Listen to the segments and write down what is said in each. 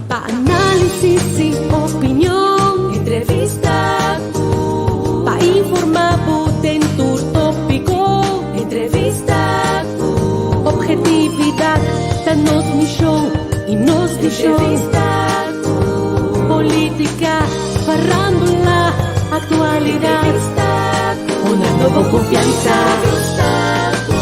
Pa análisis i opinion. Entrevista Ku. Pa informá bo den tur tópiko. Entrevista Ku. Obhetividat ta nos mishon i nos vishon. Entrevista Ku. Polítika, farándula, aktualidat. Entrevista Ku. Honrando bo konfiansa. Entrevista Ku.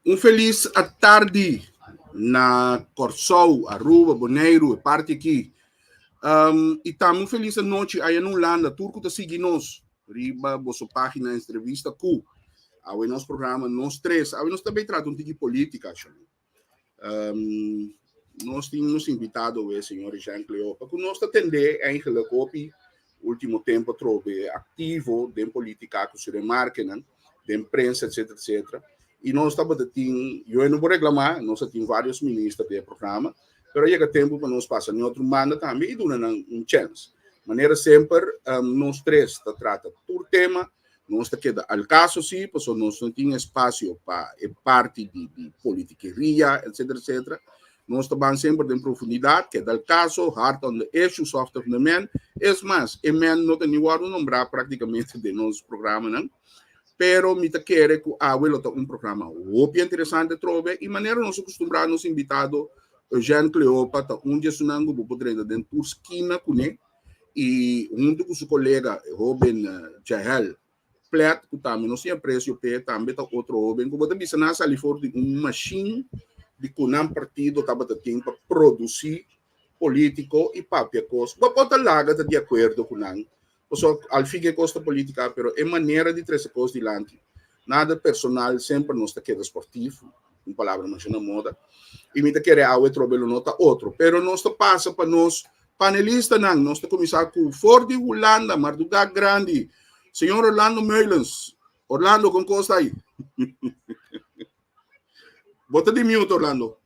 Un felis atardi na Kòrsou, Aruba, Boneiru, e parti aki. Um, i tambe un felis anochi aya na Hulanda, tur ku ta sigui nos riba boso página Entrevista Ku. Awe nos programa Nos Tres. Awe nos ta bay trata un tiki política, shon. Um, nos tin nos invitado we, señor Jean Cleopa, ku nos ta tende eigenlijk hopi último tempo trobe activo den política ku su remarkenan, den prensa, etc, etc. I nos tabata tin, yo no por reclamar, nos tin varios minister den programa, pero yega tempo pa nos pasa ni otro banda tambe i duna nan un chance. Manera semper, nos tres ta trata tur tema, nos ta keda al caso sí, pasobra nos no tin espacio pa e parti di politikeria, etc, etc. Nos ta ban semper den profundidad, keda al caso, hard on the issue, soft on the man. Es mas, e man no ta ni wordo nombrá prácticamente den nos programanan. Pero mi ta kere ku awe lo ta un programa hopi interesante trobe i manera nos a kustumbrá nos invitado Eugène Cleopa ta un di esunnan ku bo por drenta den tur skina kuné i huntu ku su kolega e hóben Jahel Plet ku tambe nos tin apresio p'e tambe ta otro hóben ku bo ta bisa nan a sali for di un mashin di ku nan partido tabata tin pa produsí polítiko i papia kos. Bo por ta laga ta di akuerdo ku nan Pasobra al fin e kos ta politica, pero e manera di trese kos dilanti, nada personal, semper nos ta keda sportief, un palabra masha na moda, i mi ta kere awe trobe lo no ta otro. Pero nos ta pasa pa nos panelistanan, nos ta kuminsá ku for di Hulanda, mardugá grandi, señor Orlando Meulens. Orlando, kon kos ta ai? Bo ta di mute, Orlando.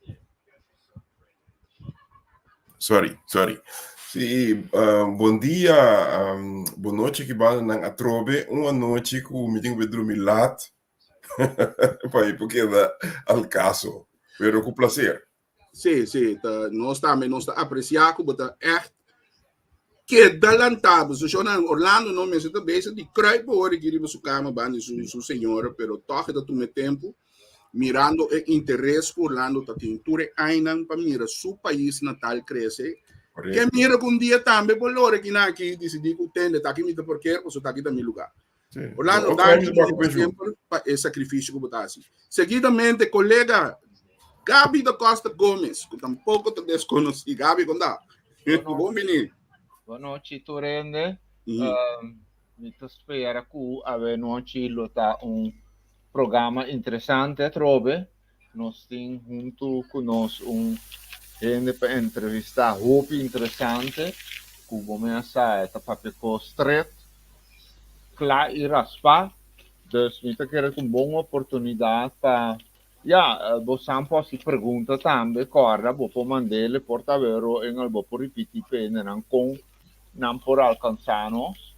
Sorry, sorry. Sí, bon dia, bon nochi ki banda nan atrobe. Un anochi ku mi tin ku drumi lat pa mi por keda al kaso. Pero ku placer. Sí, sí, ta, nos tambe nos ta apreciá ku bo ta echt keda lantá. Bo shownan Orlando no mester ta bezig di kruip ora aki riba su kama banda di su, su señora, pero tòg e ta tuma e tempu mirando e interes ku Orlando ta tin tur e añanan pa mira su pais natal krese. Ke mira ku un dia tambe por lora kinan aki disidí ku tende ta aki mi ta por kier pasobra ta aki ta mi lugá. Orlando, danki komo semper pa e sakrifisio ku bo ta hasi. Seguidamente kolega Gaby da Costa Gomez, ku tampoko ta deskonosí. Gaby, kon ta? Bon bini. Bon nochi tur hende. Mi ta spera ku awe nochi lo ta un Programa interesante atrobe. Nos tin huntu ku nos un hende pa entrevistá hopi interesante ku bo mea sa e ta papia kos stret, kla i raspá. Dus mi ta kere ku un bon oportunidat pa ya bo sa por hasi pregunta tambe. Kòrda bo por mand'é por ta wero en el bo por ripití pa hendenan kon nan por alkansá nos.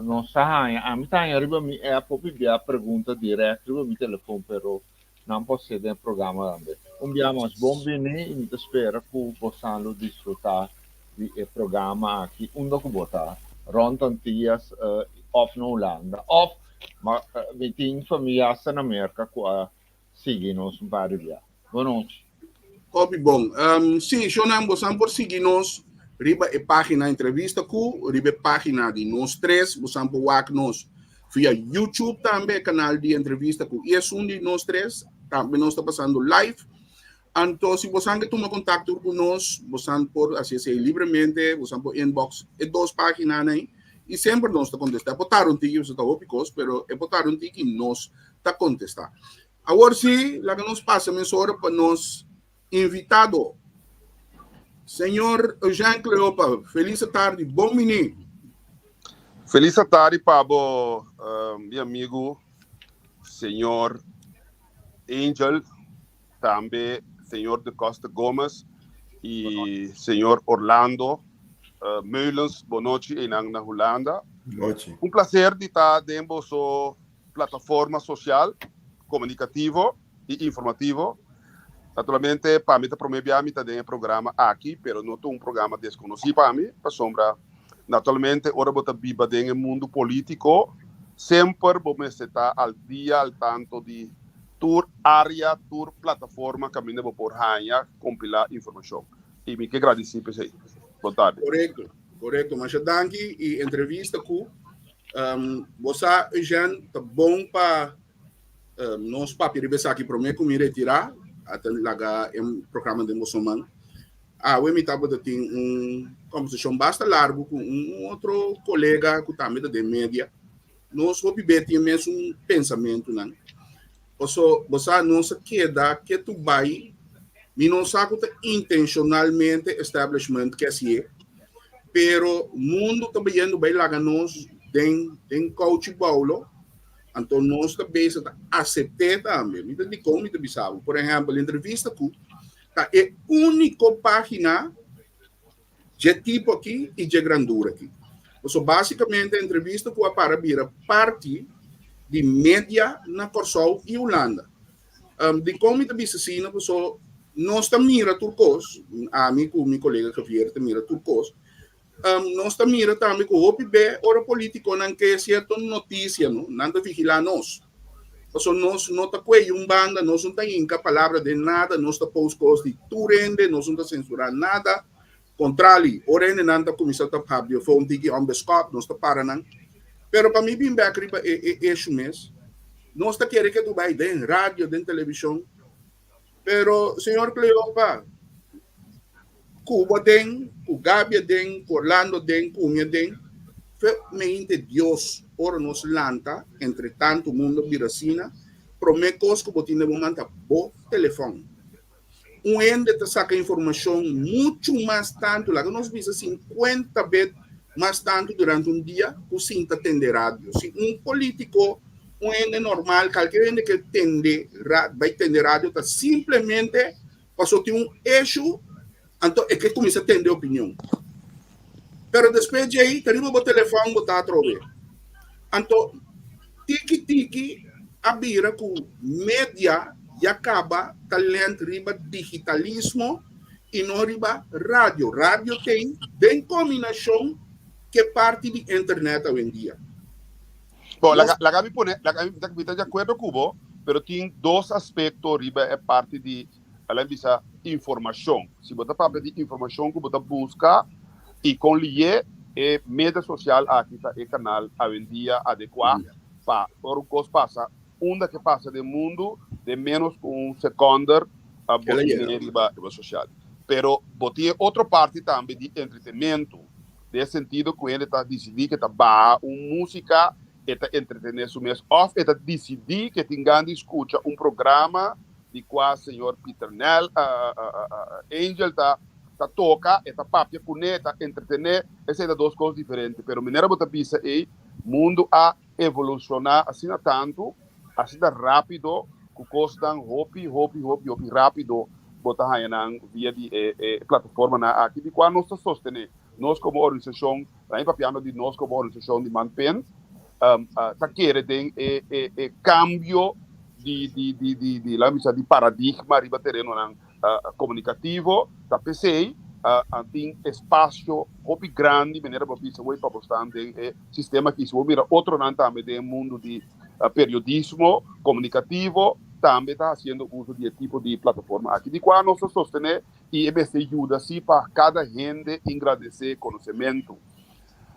Nos ta haña, ami ta haña riba mi app hopi bia pregunta dirèkt riba mi telefon, pero Nan por ser den programa tambe. Un bia mas bon bini i mi ta spera ku bosan lo disfrutá di e programa aki unda ku bo ta, rònt Antias òf na Hulanda òf mi tin famia asta na Merka ku a sigui nos un par di bia. Bonochi. Hopi bon. Sí, shownan bosan por sigui nos riba e página Entrevista Ku, riba e página di Nos Tres, bosan por wak nos via YouTube tambe, e kanal di Entrevista Ku i esun di Nos Tres, tambe nos ta pasando live. Anto si bosan ke tuma kontakto ku nos, bosan por hasi esei libremente, bosan por inbox e dos páginanan ei i semper nos ta kontestá. E por tarda un tiki, pasobra ta hopi kos, pero e por tarda un tiki nos ta kontestá. Awor sí, laga nos pasa mesora pa nos invitado. Señor Eugène Cleopa, felis atardi, bon bini. Felis atardi pa bo, mi amigu, señor Angel, tambe señor De Costa Gomez i señor Orlando Meulens, bonochi einan na Hulanda. Bonochi. Un placer di ta den boso plataforma social, komunikativo i informativo. Naturalmente pa mi ta promé bia mi ta den e programa aki, pero no ta un programa deskonosí pa mi, pasobra naturalmente ora bo ta biba den e mundu polítiko, semper bo mester ta al dia, al tanto di tur área, tur plataforma kaminda bo por haña kompilá informashon. I mi ke gradisí p'esei. Bon tardi. Korekto, korekto. Masha danki i entrevista ku Bo sa, Eugène, ta bon pa nos papia riba esaki promé ku mi retirá, ata laga e programa den boso man. Awe mi tabata tin un kòmbersashon basta largu ku un otro kolega ku tambe ta den media. Nos hopi be tin e mesun pensamentunan. Paso, bo sa, nos a keda ketu bai, mi no sa ku ta intenshonalmente establishment ke hasié, pero mundu ta bayendo bai laga nos den den kouchi boulo, anto nos ta bezig ta asept'é tambe. Mi ta dikon mi ta bisa bo? Por ehèmpel, entrevista ku ta e úniko página dje tipo aki i dje grandura aki. Pasobra básikamente entrevista ku a para bira parti di media na Kòrsou i Hulanda. Dikon mi ta bisa asina? Pasobra nos ta mira tur kos, ami ku mi kolega Javier ta mira tur kos, nos ta mira tambe ku hopi be ora polítikonan ke sierto notisia, no, nan ta vigilá nos. Pasobra nos no ta kue un banda, nos no ta hinka palabra den nada, nos ta post kos di tur hende, nos no ta sensurá nada. Kontrali, ora hendenan ta kuminsá ta papia for un tiki ònbeskòp, nos ta para nan. Pero pa mi bin bèk riba e e eshu mes, nos ta kere ke tu bai den radio, den televishon, pero señor Cleopa, ku bo den, ku Gaby aden, ku Orlando aden, ku mi aden, fe mente Dios ora nos lanta, entre tantu mundo bira asina, promé kos ku bo tin den bo man ta bo telefòn. Un hende ta saka informashon muchu mas tantu, laga nos bisa sinkuenta bet mas tantu durante un dia ku sin ta tende radio. Si un polítiko, un hende normal, kalker hende ke tende bai tende radio ta simplemente pasobra tin un eshu, anto e ke kuminsá tende opinion. Pero despues djei ta riba bo telefòn bo ta atrobe. Anto tiki tiki a bira ku media ya kaba ta lent riba digitalismo i no riba radio. Radio tin den kombinashon ke parti di internet awendia. Bon, laga, laga mi pone, laga mi, mi ta di akuerdo ku bo, pero tin dos aspekto riba e parti di, laga mi bisa, informashon. Si bo ta papia di informashon ku bo ta buska i kon lié, e media sosial aki ta e kanal awendia adekuá pa ora un kos pasa, unda ke pasa den mundu, den ménos ku un sekònder bo tin riba riba sosial. Pero bo tin e otro parti tambe di entretementu, den e sentido ku hende ta disidí ke ta baha un músika, e ta entretené su mes òf e ta disidí ke tin gan di skucha un programa di kua señor Peter Nel, Angel ta ta toka, e ta papia kuné, e ta entretené, esei ta dos kos diferente. Pero manera bo ta bisa ei, mundu a evolushoná asina tantu, asina rápido, ku kosnan hopi, hopi, hopi, hopi rápido bo ta haña nan via di e e plataformanan aki, di kua nos ta sostené. Nos komo organisashon, ta mi papiando di nos komo organisashon di Manpent, ta kere den e e e kambio. di di di di di laga bisa di paradigma riba terenonan komunikativo. Ta p'esei tin espasio hopi grandi manera bo bisa wei pa bo stan den e sistema aki. Si bo mira otronan tambe den e mundu di periodismo komunikativo tambe ta hasiendo uso di e tipo di plataforma aki di kua nos ta sostené i e mester yuda si pa kada hende engrandesé konosementu,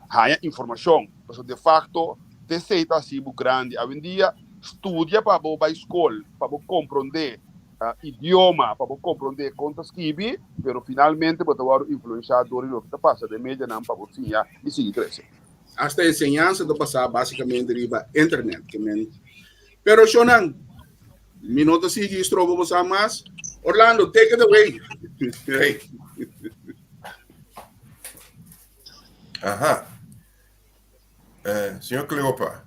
haña informashon. Pasobra de fakto t'esei ta hasi bo grandi. Awendia studia pa bo bai skol, pa bo komprondé idioma, pa bo komprondé kon ta skibi, pero finalmente bo ta wòrdu influenshá dor di loke ta pasa den medianan pa bo siña i sigui krese. Asta enseñansa ta pasá básikamente riba internet, ke men. Pero shownan, mi no ta sigui stroba bo sa mas. Orlando, take it away. Hey. Aha. Eh, señor Cleopa,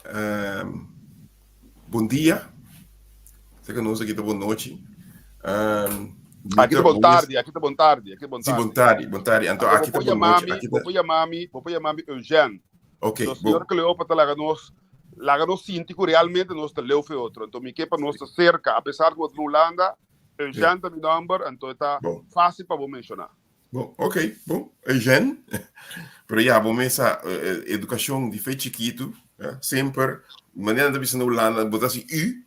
eh, bon dia. Sé que nos aqui tá boa noite. Um, aqui tá bom tarde, aqui tá bom tarde, aqui bom tarde. Sí, bom tarde, bom tarde. Então, aqui tá boa noite. Aqui tá... Vou chamar Eugène. Ok. So, señor Cleopa ta laga nos, laga nos sinti ku realmente nos ta leu fe otro. Anto mi ke pa nos ta serka, apesar ku bo ta na Hulanda, Eugène ta mi nòmber, anto e ta fásil pa bo menshoná. Bon, ok, bon, Eugène. Pero ya, bo mes sa, edukashon di fe chikitu, semper, manera nan ta bisa na Hulanda, bo ta hasi u,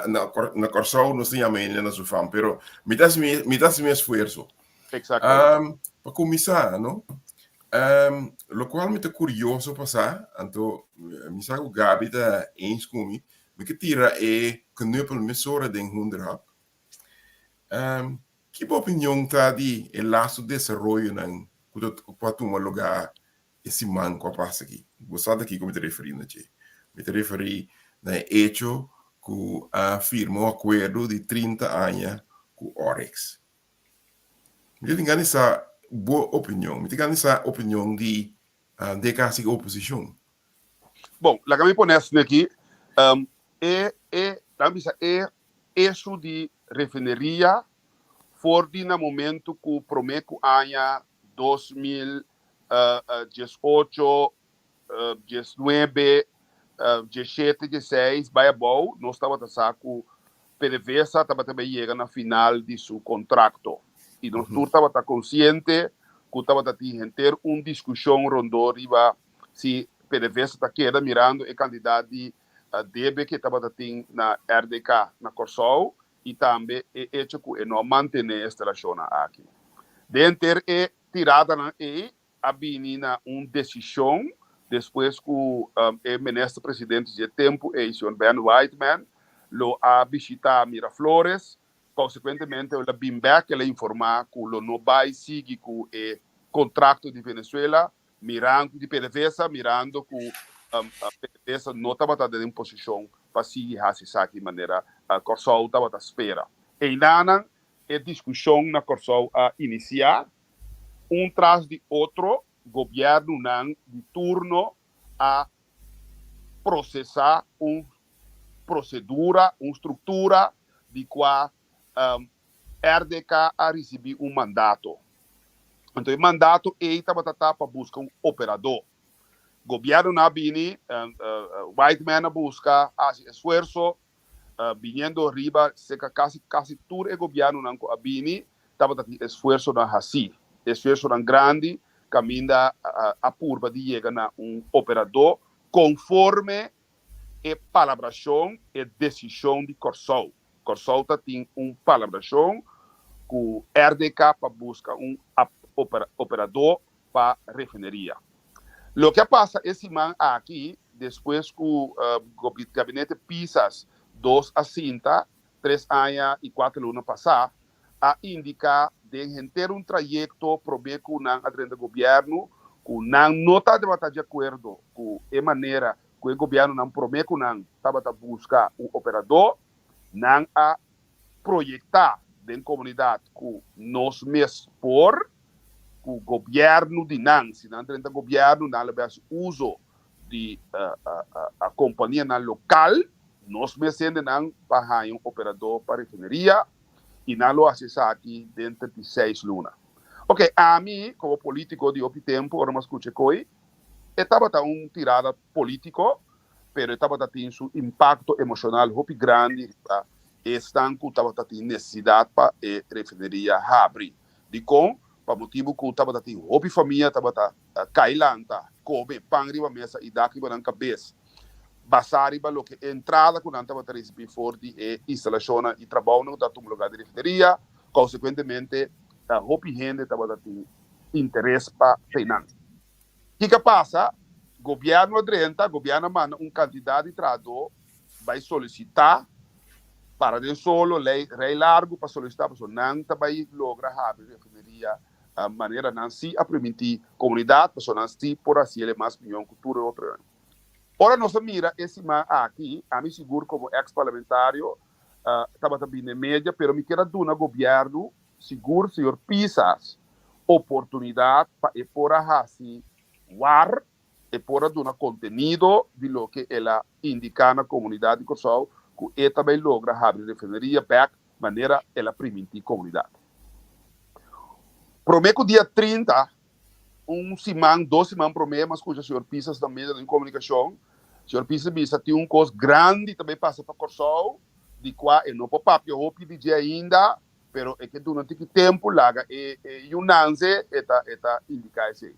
na na Kòrsou nos ta yama hende na su fam, pero mi ta hasi mi, mi ta hasi mi esfuerso. Exactamente. Pa kuminsá, no? Lokual mi ta kurioso pa sa, anto mi sa ku Gaby ta eens ku mi, mi ke tira e knuppel mesora den hoenderhok. Ki bo opinion ta di e lastu desaroyonan ku ta ku a tuma lugá e siman ku a pasa aki? Bo sa ta kiko mi ta referí na dje. Mi ta referí na e echo ku a firma un akuerdo di 30 aña ku Oryx. Mi ta tin gana di sa bo opinion. Mi tin gana di sa opinion di de kasi oposishon. Bon, laga mi pone asina aki. E, e, laga mi bisa e esu di refineria for di na momento ku promé ku aña 2018, 19, 17, 16 bai abou nos tabata sa ku PDVSA tabata bai yega na final di su kontrakto i nos tur tabata konsiente ku tabata tin henter un diskushon rondó riba si PDVSA ta keda mirando e kantidat di debe ku e tabata tin na RDK na Kòrsou i tambe e echo ku e no a mantené e instalashonnan aki. Den henter e tiradanan ei a bini na un desishon despues ku e minister presidente dje tempu ei, señor Ben Whiteman, lo a bishitá Miraflores. Konsekuentemente el a bin bèk, el a informá ku lo no bai sigui ku e kontrakto di Venezuela, mirando di PDVSA, mirando ku PDVSA no tabata den posishon pa sigui hasi esaki manera Kòrsou tabata spera. Einanan e diskushon na Kòrsou a inisiá. Un tras di otro gobièrnunan di turno a prosesá un prosedura, un struktura di kua RDK a risibí un mandato. Anto e mandato ei tabata ta pa buska un operadó. Gobièrnunan a bini, Whiteman a buska, a hasi esfuerso, Biniendo riba serka kasi kasi tur e gobièrnunan ku a bini tabata tin esfuersonan hasí, esfuersonan grandi kaminda a purba di yega na un operadó konforme e palabrashon, e desishon di Kòrsou. Kòrsou ta tin un palabrashon ku RDK pa buska un operadó pa refineria. Loke a pasa e siman aki despues ku Gabinete Pisas dos a sinta tres aña i kuater luna pasá a indiká den henter un trayekto promé ku nan a drenta gobièrnu ku nan no tabata di akuerdo ku e manera ku e gobièrnunan promé ku nan tabata buska un operadó, nan a proyektá den komunidat ku nos mes por, ku gobièrnu di nan, si nan drenta gobièrnu nan lo bai hasi uso di kompanianan lokal, nos mes hendenan pa haña un operadó pa refineria i nan lo hasi esaki denter di seis luna. Oke, ami komo polítiko di hopi tempu ora mi a skucha e koi, e tabata un tirada polítiko. pero e tabata tin su impakto emoshonal hopi grandi riba esnan ku tabata tin nesesidat pa e refineria habri. Dikon? Pa motibu ku tabata tin hopi famia tabata kai lanta, kome pan riba mesa i dak riba nan kabes, basá riba loke e entrada ku nan tabata risibí for di e instalashonnan i trabounan ku ta tuma lugá di refineria. Konsekuentemente, hopi hende tabata tin interes pa tei nan. Kiko a pasa? Gobièrnu a drenta, gobièrnu a manda un kantidat di trahadó bai solisitá, para den solo, lei rei largu pa solisitá pasobra nan ta bai logra habri refineria manera nan sí a primintí komunidat, pasobra nan sí por hasi el e mas mion ku tur e otronan. Ora nos a mira e siman aki, ami sigur komo eks parlamentario tabata bini den media, pero mi kier a duna gobièrnu Sigur señor Pisas oportunidad pa e por a haci war, e por a duna contenido di loke el a indica na comunidad di Corsou cu e ta bay logra habri refineria bek manera el a priminti comunidad. Prome cu dia 30, un siman, dos siman prome, mi a scucha señor Pisas na medio di comunicacion, señor Pisas a bisa tin un cos grandi ta bay pasa pa Corsou di cua e no por papia hopi di dje ainda, Pero e ke duna tiki tempu laga e yu nanse, e ta e ta indiká esei.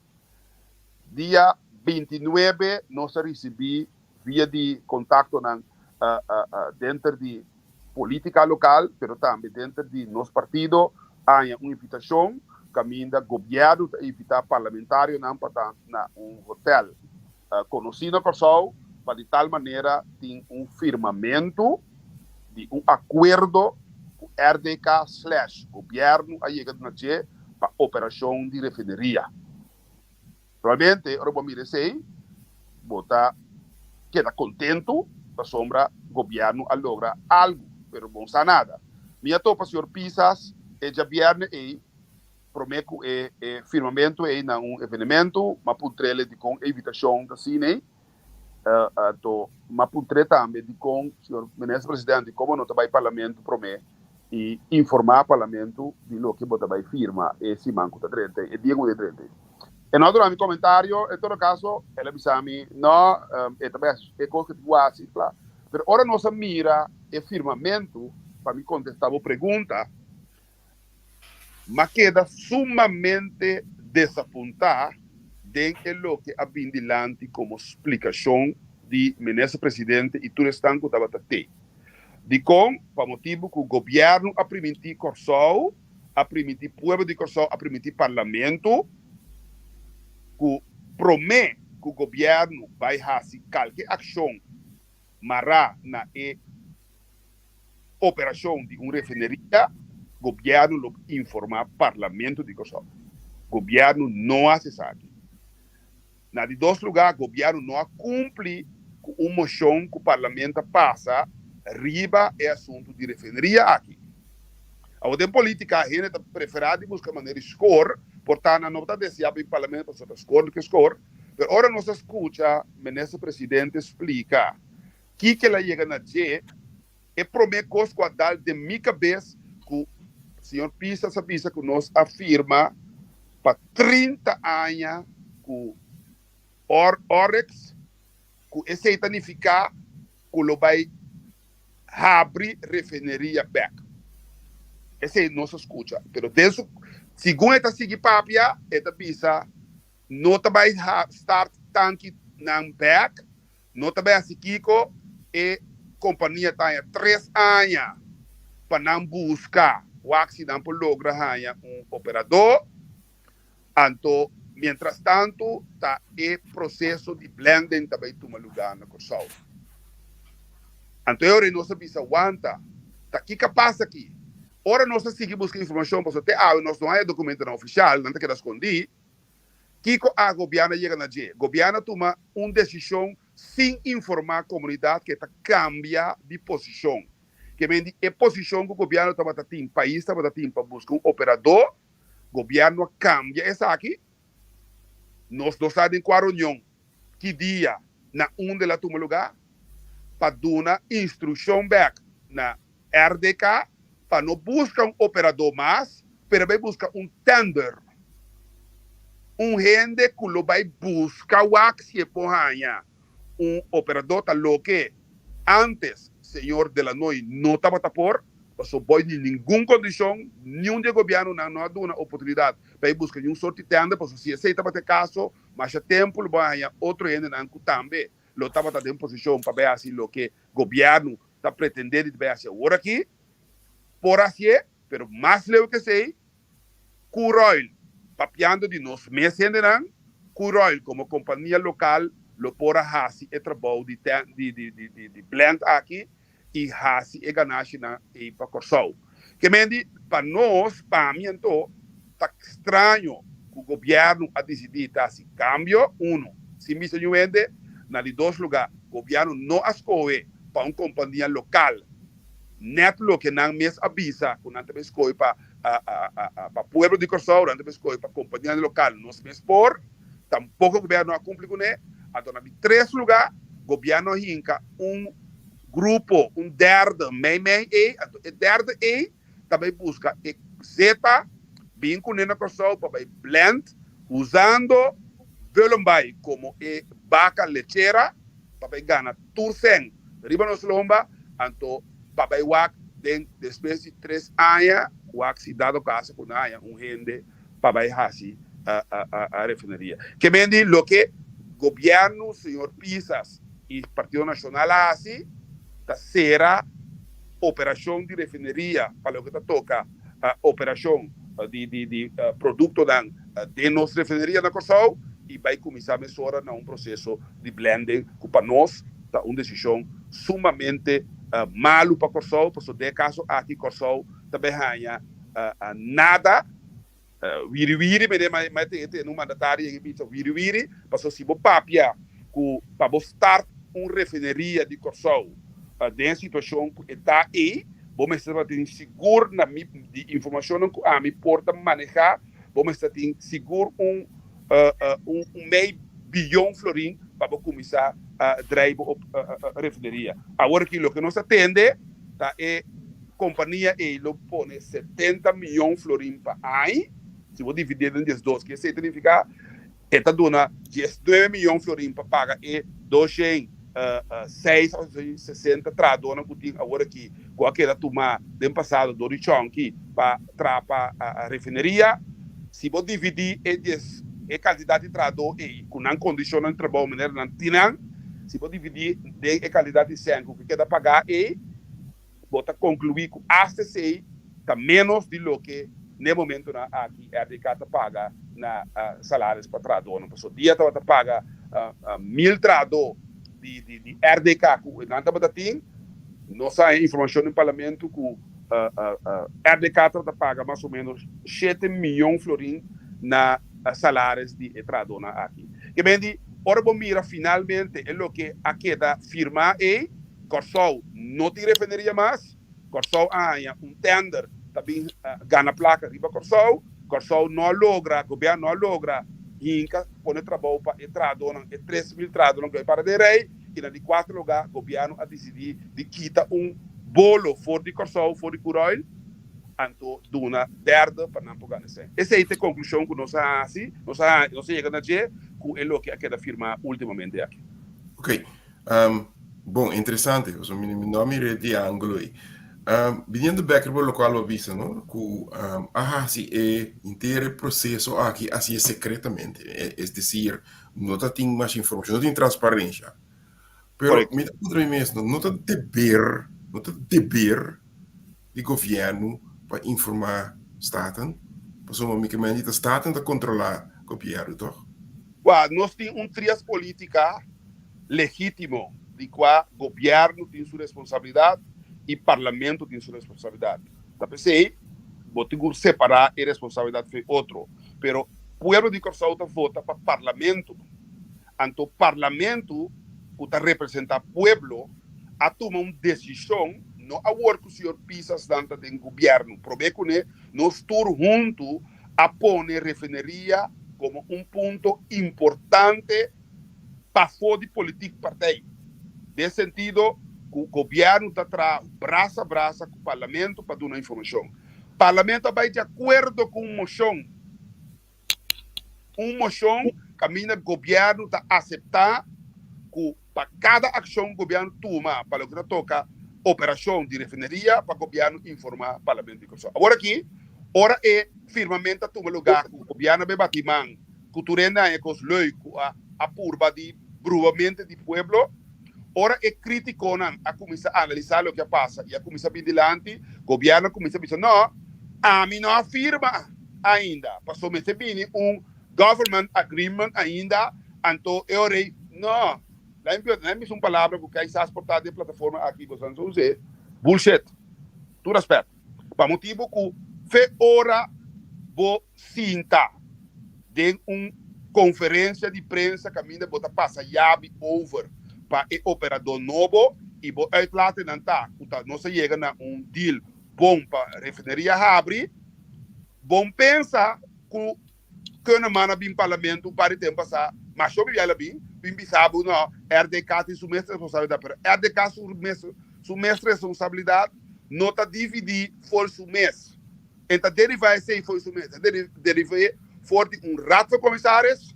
Dia 29 nos a risibí via di kontaktonan denter di polítika lokal, pero tambe denter di nos partido a haña un invitashon kaminda gobièrnu ta invitá parlamentarionan pa ta na un hotèl konosí na Kòrsou pa di tal manera tin un firmamentu di un akuerdo ku RDK slash gobièrnu a yega na dje pa operashon di refineria. Realmente ora bo mira esei bo ta keda kontentu pasobra gobièrnu a logra algu, pero bo no sa nada. Mi a topa señor Pisas e djabièrnè ei promé ku e firmamentu ei na un evenementu, m'a puntr'el dikon e invitashon ta asina ei. Anto m'a puntr'é tambe dikon, señor Minister Presidente, dikon bo no ta bai Parlamento promé i informá Parlamento di loke bo ta bai firma e siman ku ta drenta ei, e dia ku ta drenta ei. E no a duna mi komentario, en todo kaso el a bisa mi, no, e ta bai hasi e kos ku e tin ku hasi, kla. Pero ora nos a mira e firmamentu, pa mi kontestá bo pregunta, M'a keda sumamente desapuntá den e loke a bin dilanti komo splikashon di Minister Presidente i tur esnan ku tabata te. Dikon? Pa motibu ku gobièrnu a primintí Kòrsou, a primintí pueblo di Kòrsou, a primintí Parlamento ku promé ku gobièrnu bai hasi kalke akshon mará na e operashon di un refineria, gobièrnu lo informá Parlamento di Kòrsou. Gobièrnu no hasi esaki. Na di dos lugá, gobièrnu no a kumpli ku un moshon ku Parlamento a pasa riba e asuntu di refineria aki. Awor den polítika hende ta preferá di buska manera di skor, por ta nan no ta deseá bin Parlamento pasobra ta skor loke skor, pero ora nos a skucha Minister Presidente splika Kiko el a yega na dje? E promé kos ku a dal den mi kabes ku señor Pisas a bisa ku nos a firma pa 30 aña ku Oryx, ku esei ta nifiká ku lo bai habri refineria bèk. Esei nos a skucha. Pero den su, segun e ta sigui papia, e ta bisa no ta bai start tankinan bèk, No ta bay haci kico e compania ta haña tres aña pa nan busca wak si nan por logra haña un operador. Anto mientras tanto ta e proceso di blending ta bay tuma lugar na Corsou. Anto e ora nos a bisa wanta, ta kico a pasa aki? Ora nos a sigui busca informacion pasobra te awe nos no haña documentonan oficial, nan ta keda scondi. Kiko a gobièrnu a yega na dje? Gobièrnu a tuma un desishon sin informá komunidat ku e ta kambia di posishon. Ke men di e posishon ku gobièrnu tabata tin, pais tabata tin pa buska un operadó, gobièrnu a kambia esaki. Nos no sa den kua reunion, ki dia, na unda el a tuma lugá pa duna instrukshon bèk na RDK pa no buska un operadó mas, pero bai buska un tender. Un hende ku lo bai buska wak si e por haña. un operadó ta loke ántes señor Delanoy no tabata por, pasobra boi di ningun kondishon niun di e gobièrnunan no a duna oportunidat pa e buska niun sort di tènder, pasobra si esei tabata e kaso masha tempu lo bo a haña otro hendenan ku tambe lo tabata den posishon pa bai hasi loke gobièrnu ta pretendé di bai hasi awor aki. Por hasié, pero mas leu ke esei, Curoil, papiando di nos mes hendenan, Curoil komo kompania lokal lo por a hasi e trabou di di blend aki i hasi e ganashinan ei pa Kòrsou. Ke men di, pa nos, pa mi anto, ta straño ku gobièrnu a disidí ta hasi kambio, unu, sin bisa niun hende, na di dos lugá, gobièrnu no a skohe pa un kompania lokal nèt loke nan mes a bisa ku nan ta bin skohe pa pa pueblo di Kòrsou, nan ta bin skohe pa kompanianan lokal, nos mes por, tampoko gobièrnu a kumpli kuné. Anto na di tres lugá, gobièrnu a hinka un grupo, un derde mei mei ei, anto e derde ei ta bai buska e zeta bin kuné na Kòrsou pa bai blend usando Bullenbaai komo e baka lechera pa bai gana tur sèn riba nos lomba, anto pa bai wak den despues di tres aña wak si dado caso cu nan haña un hende pa bai haci a refineria. Ke men di loke gobierno señor Pisas y Partido Nacional a haci ta cera operacion di refineria pa loke ta toca operacion di productonan den nos refineria na Corsou y bai cuminsa mesora na un proceso di blending cu pa nos ta un decision sumamente malu pa Corsou pasobra den e caso aki Corsou ta bay haña nada wiri wiri mene ma e tene un mandatario yega y bisa wiri wiri pasobra si bo papia cu pa bo start un refineria di Corsou den e situacion cu e ta ey bo mester tabatin sigur na mi di informacionnan cu ami por ta maneha bo mester tin sigur un un mei biyon florin pa bo kuminsá drai bo refineria. Awor aki loke nos a tende ta e kompania ei lo pone 70 miyon florin pa aña, si bo dividié den diesdos, ke esei ta nifiká? E ta duna 19 miyon florin pa paga e doshen seis òf 60 trahadónan ku tin awor aki ku a keda tumá den pasado dor di Chonki pa traha pa refineria. Si bo dividí e dies e kantidat di trahadó ei ku nan kondishonnan di trabou manera nan tin nan, si bo dividí den e kantidat di sèn ku keda pagá ei, bo ta konkluí ku asta esei ta ménos di loke n'e momentunan aki RDK ta paga na salaris pa trahadónan. Pasobra dia tabata paga mil trahadó di RDK ku nan tabata tin, nos a haña informashon den parlamento ku RDK tabata paga mas o ménos shete miyon florin na salaris di e trahadónan aki. Ke men di, ora bo mira finalmente e loke a keda firmá ei, Kòrsou no tin refineria mas, Kòrsou a haña un tender ta bin gana plaka riba Kòrsou, Kòrsou no a logra, gobièrnu no a logra hinka pone trabou pa e trahadónan, e 3000 trahadónan ku a para den rei, i na di kuater lugá gobièrnu a disidí di kita un bolo for di Kòrsou, for di Curoil, anto duna derde pa nan por gana esei. Esei ta e konklushon ku nos a hasi, nos a nos a yega na dje ku e loke a keda firmá últimamente aki. Oké, Bon, interesante. Pasobra mi no a mira e di ángulo ei. Biniendo bèk riba lokual bo a bisa, no? Ku a hasi e henter e proseso aki hasié sekretamente. Es desir, no ta tin mas informashon, no tin transparensha. Pero Korekto. mi ta puntra mi mes, no, no ta deber, no ta deber di gobièrnu pa informá Staten? Pasobra mi ke menti ta Staten ta kontrolá gobièrnu, tòg? Wak, nos tin un trias polítika legítimo di kua gobièrnu tin su responsabilidat i parlamento tin su responsabilidat. Ta p'esei bo tin ku separá e responsabilidat for e otro. Pero pueblo di Kòrsou ta vota pa parlamento. Anto parlamento ku ta representá pueblo a tuma un desishon, no awor ku señor Pisas nan ta den gobièrnu, promé kuné nos tur huntu a pone refineria komo un punto importante pafó di politik partij. Den sentido ku gobièrnu ta traha brasa brasa ku parlamento pa duna informashon. Parlamento a bai di akuerdo ku un moshon, un moshon kaminda gobièrnu ta aseptá ku. pa kada akshon gobièrnu tuma pa loke ta toka operashon di refineria pa gobièrnu informá Parlamento di Kòrsou. Awor aki ora e firmament a tuma lugá ku gobièrnu a bai bati man ku tur hende haña kos leuk ku a a purba di bruha mente di pueblo, ora e krítikonan a kuminsá analisá loke a pasa i a kuminsá bin dilanti, gobièrnu a kuminsá bisa no, ami no a firma ainda pasobra mester bini un government agreement ainda, anto e ora ei no. Laat mi bisa un palabra ku kisas por ta den plataforma aki boso a us'é, bullshit, tur respet. Pa motibu ku fe ora bo sinta den un konferensia di prensa kaminda bo ta pasa yabi over pa e operadó nobo i bo uitlaten nan ta ku ta nos a yega na un deal bon pa refineria habri, bon pensa ku Kunneman a bin parlamento un par di tempu pasá, masha hopi biaha el a bin, bin bisa bo no, RDK tin su mes responsabilidat, pero RDK su mes su mes responsabilidat no ta dividí for su mes. E ta derivá esei for su mes, e ta deriv'é for di un Raad van Commissaris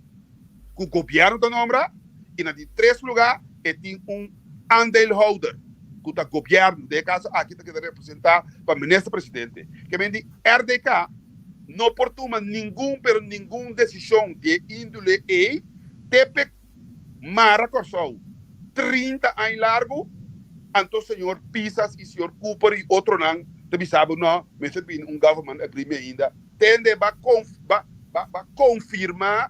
ku gobièrnu ta nombra i na di tres lugá e tin un aandeelhouder ku ta gobièrnu, den e kaso aki ta keda representá pa minister presidente. Ke men di RDK no por tuma ningun pero ningun desishon di e índole ei te p'e mara Kòrsou 30 aña largu, anto señor Pisas i señor Cooper i otronan ta bisa bo no, mester bini un government agreement ainda, tende ba ba ba konfirmá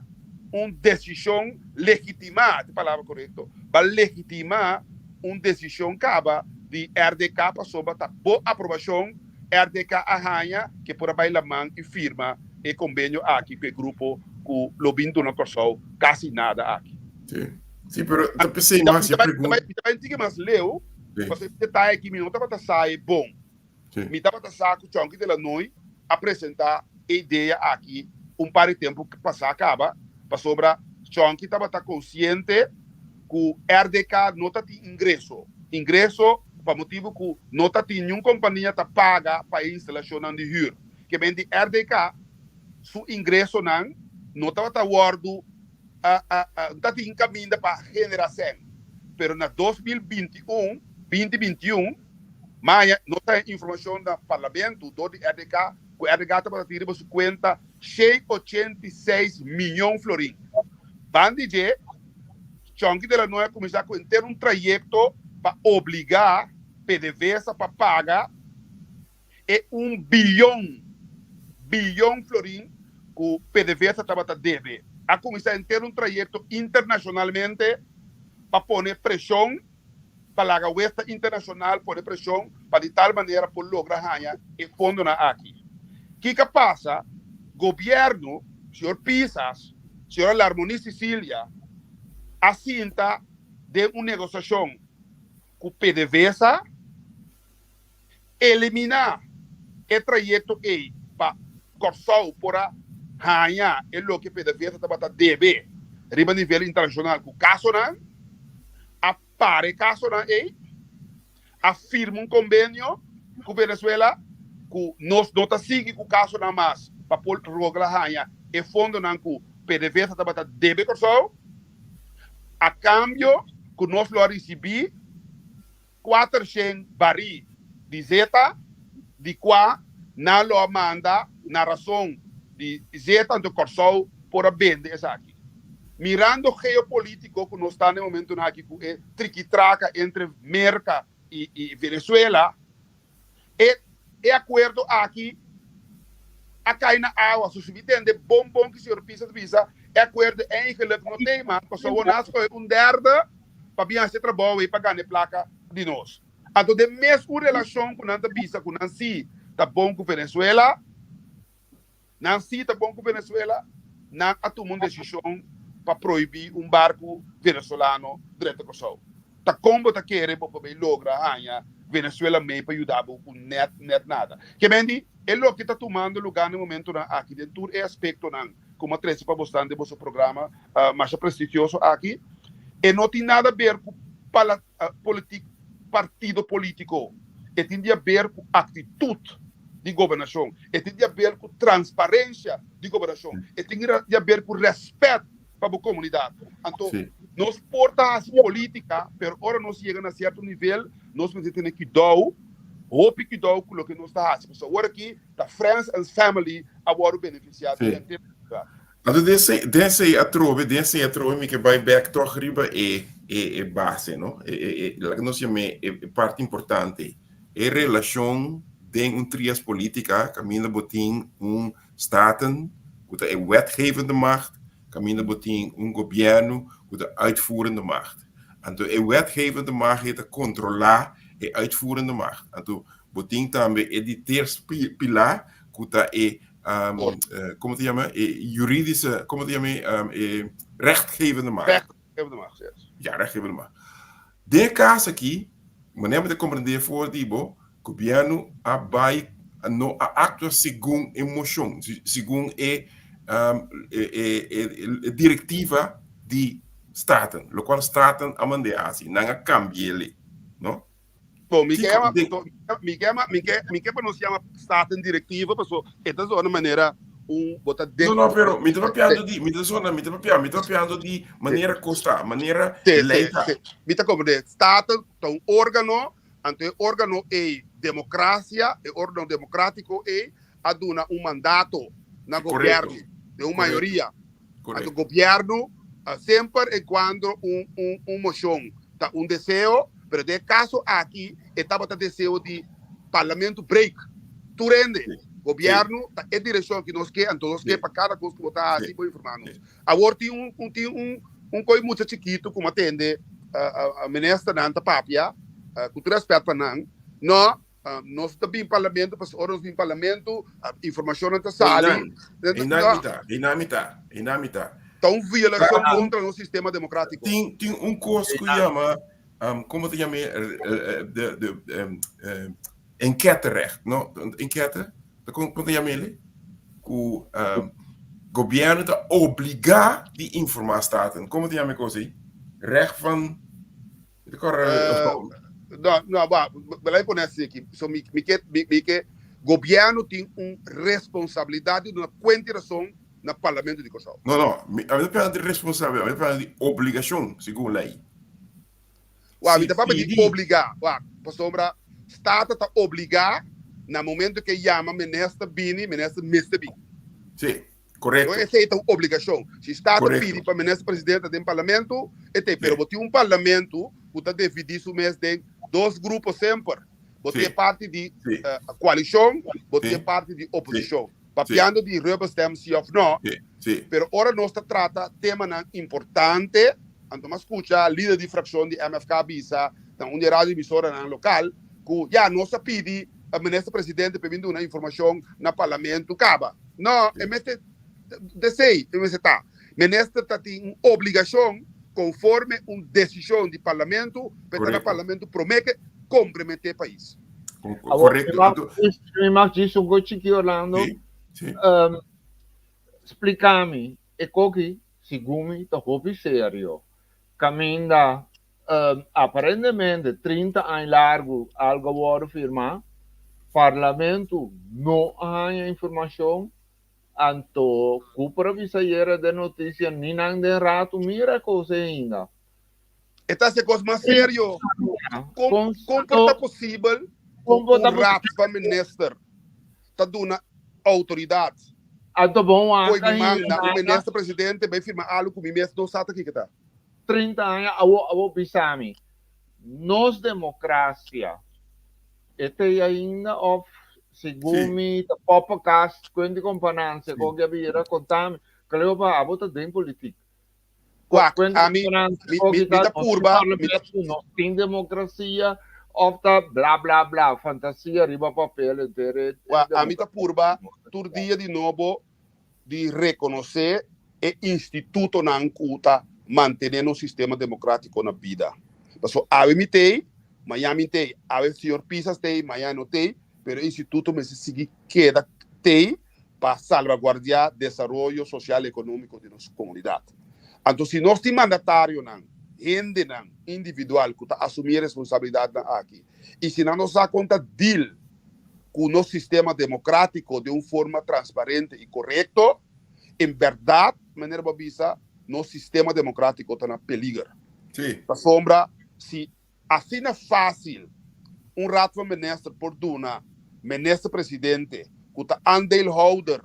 un desishon legitimá, ta e palabra korekto, ba legitimá un desishon kaba di RDK pasobra ta bo aprobashon RDK a haña ke por a bai laman i firma e kombenio aki ku e grupo ku lo bin duna Kòrsou kasi nada aki. Sí, sí, pero ta p'esei mas e pregunta. Mi ta bai un tiki mas leu, pasobra e detaye aki mi no tabata sa e bon. Mi tabata sa ku Chonky de Lanoy a presentá e idea aki un par di tempu pasá kaba, pasobra Chonky tabata konsiente ku RDK no ta tin ingreso. Ingreso pa motibu ku no ta tin niun kompania ta paga pa e instalashonnan di hür. Ke men di RDK su ingresonan no tabata wòrdu no ta tin kaminda pa genera sèn. Pero na 2021, 2021, maya nos ta haña informashon na parlamento dor di RDK ku RDK tabata tin riba su kuenta 186 miyon florin. Bandi dje, Chonky de la Noy a kuminsá ku henter un trayekto pa obligá PDVSA pa paga e un biyon, biyon florin ku PDVSA tabata debe. A kuminsá henter un trayekto internashonalmente pa pone preshon pa laga westa internashonal pone preshon pa di tal manera por logra haña e fondonan aki. Kiko a pasa? Gobièrnu, señor Pisas, señora Larmonie Cecilia a sinta den un negosiashon ku PDVSA, eliminá e trayekto ei pa Kòrsou por a haña e loke PDVSA tabata debe riba nivel internashonal ku kasonan, a para e kasonan ei, a firma un kombenio ku Venezuela ku nos no ta sigui ku kasonan mas pa por logra haña e fondonan ku PDVSA tabata debe Kòrsou, a kambio ku nos lo a risibí 400 barí di zeta, di kua nan lo a manda na rason di zeta, anto Kòrsou por a bende esaki. Mirando geopolítiko ku nos ta na e momentunan aki ku e trikitraka entre Merka i Venezuela, e e akuerdo aki a kai na awa. So si mi tende bon bon ki señor Pisas bisa, e akuerdo eigenlijk no tei mas, pasobra nan a skohe un derde pa bin hasi e trabou ei pa gana e plaka di nos. Anto den mes un relashon ku nan ta bisa ku nan si ta bon ku Venezuela, nan si ta bon ku Venezuela, nan a tuma un desishon pa prohibí un barku venezolano drenta Kòrsou. Ta kon bo ta kere bo por bay logra haña Venezuela mei pa yuda bo ku nèt nèt nada? Ke men di, e loke ta tumando lugá na e momentunan aki den tur e aspektonan ku mi a trese pa bosnan den boso programa masha prestigioso aki, e no tin nada ber ku pala politik partido polítiko, e tin di aber ku aktitut di gobernashon, e tin di aber ku transparensia di gobernashon, e tin di aber ku rèspèt pa bo komunidat. Anto. Nos por ta hasi polítika, pero ora nos yega na sierto nivel, nos mester tene kidou, hopi kidou ku loke nos ta hasi. Pasobra awor aki ta friends and family a wòrdu benefisiá den e tema. Anto den esei, den esei atrobe, den esei atrobe mi ke bai bèk tòg riba e e e base, no? E e e laga nos yam'é e e parti importante, e relashon den un trias polítika kaminda bo tin un Staten ku ta e wetgevende macht, kaminda bo tin un gobièrnu ku ta uitvoerende macht. Anto e wetgevende macht ei ta kontrolá e uitvoerende macht. Anto bo tin tambe e di ters pilá ku ta e, komo ta yama, e juridische, komo ta yama e rechtgevende macht. Rechtgevende macht, yes. Ya, rechtgevende macht. Den e kas aki, manera mi ta komprendé for di bo, gobièrnu a bai, no a aktua segun e moshon, segun e e direktiva di Staten, lokual Staten a mand'é hasi, nan a kambi'é, no? Bon, mi ke yama, mi ke yama, mi ke, mi ke pa nos yama Staten direktiva, paso e ta zona manera un bo ta No, no, pero mi ta papiando di, mi ta zona, mi ta papia, mi ta papiando di manera kos ta, manera lei ta. Mi ta komprendé. Staten ta un órgano, anto e órgano ei, demokrasia, e órgano demokratiko ei a duna un mandato na gobièrnu den un mayoria. Anto gobièrnu semper en kuando un un un moshon ta un deseo, pero den e kaso aki e tabata deseo di parlamento break tur hende. Gobièrnu ta e direkshon ki nos ke, anto nos ke pa kada kos ku bo ta hasi bo informá nos. Awor tin un un tin un un koi mucha chikitu ku mi a tende ministernan ta papia, ku tur rèspèt pa nan, no. Nos ta bin parlamento, pasobra ora nos bin parlamento, informacionnan ta sali. Einan mi ta, einan mi ta, einan mi ta. Ta un violacion contra nos sistema democratico. Tin, tin un cos cu yama, como ta yama de, de, enquêterecht, no? Enquête? Con ta yama ele? Cu gobierno ta obliga di informa Staten. Como ta yama e cos ey? Recht van... No, no, ba, belai pone así aquí. So, mi, mi ke, mi, mi ke, gobierno tin un responsabilidad di duna cuenta y razón na Parlamento di Kòrsou. No, no, mi, a mi ta papia di responsabilidad, a mi ta papia di obligacion, segun ley. Wa, mi ta papia di obliga, wa, pasobra Staten ta obliga na momento ke yama minister bini, minister mester bini. Sí. Korekto. No esei ta un obligashon. Si Staten pidi pa Minister President ta den Parlamento, e t'ei. Pero bo tin un Parlamento ku ta dividí su mes den dos grupo semper. Bo tin e parti di koalishon, bo tin e parti di oposishon. Papiando di rubberstamp si òf no, pero ora nos ta trata temanan importante, anto mi a skucha lider di frakshon di MFK bisa na un di e radioemisoranan lokal ku ya nos a pidi Minister Presidente pa e bin duna informashon na Parlamento kaba. No, e mester desei, e mester ta. Minister ta tin un obligashon konforme un desishon di Parlamento pa e ta na Parlamento promé ke komprometé e pais. Korekto. Mi mag djis un kos chiki Orlando. Splika mi, e koki segun mi ta hopi serio. Kaminda Aparentemente 30 aña largu algu a wòrdu firmá, Parlamento no a haña informashon, anto Cooper a bisa ayera den notisia ni nan den ratu mira e kos ainda. E ta hasi e kos mas serio. Kon kon por ta posibel ku un Raad van Minister ta duna outoridat Anto bon koe mi manda un minister presidente bai firma algu ku mi mes no sa ta kiko ta? 30 aña awo awo bisa mi nos democracia e ta ainda of segun mi ta poppenkast cuenta y companancia con ke a bira conta mi creo pa abo ta den politic Wak, ami mi mi ta purba mi ta nos tin democracia of ta bla bla bla fantasia riba papel enter e Wak, ami ta purba tur dia di nobo di rekonosé e institutonan ku ta mantené nos sistema demokrátiko na bida. Pasobra awe mi t'ei, mañan mi t'ei, awe señor Pisas t'ei, mañan e no t'ei, pero e instituto mester sigui keda t'ei pa salvaguardiá desaroyo sosial i ekonómiko di nos komunidat. Anto si nos tin mandatarionan, hendenan individual ku ta asumí e responsabilidatnan aki i si nan no sa kon ta deal ku nos sistema demokratiko den un forma transparente i korekto, en bèrdat, manera bo a bisa, nos sistema demokrátiko ta na peliger. Sí. Pasobra si asina fásil un Raad van Minister por duna Minister Presidente ku ta aandeelhouder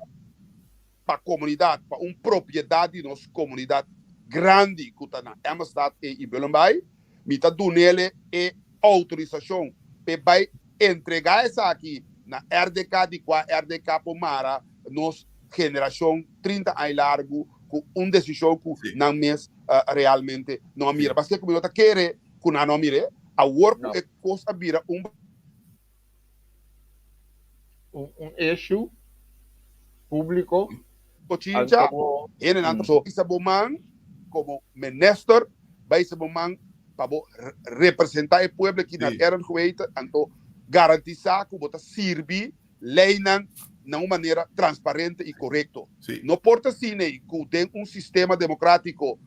pa komunidat, pa un propiedat di nos komunidat grandi ku ta na Emmastad ei i Bullenbaai, mi ta dunele e outorisashon p'e bai entregá esaki na RDK di kua RDK por mara nos generashon 30 aña largu ku un desishon ku nan mes realmente no a mira. Paske ku mi no ta kere ku nan no a mir'é, awor ku e kos a bira un. Un issue públiko. Bochincha, hendenan ta so hisa bo man komo minister, bai hisa bo man pa bo representá e pueblo aki na Eren Geweten, anto garantisá ku bo ta sirbi leinan na un manera transparente i korekto. No por ta asina ei ku den un sistema demokratiko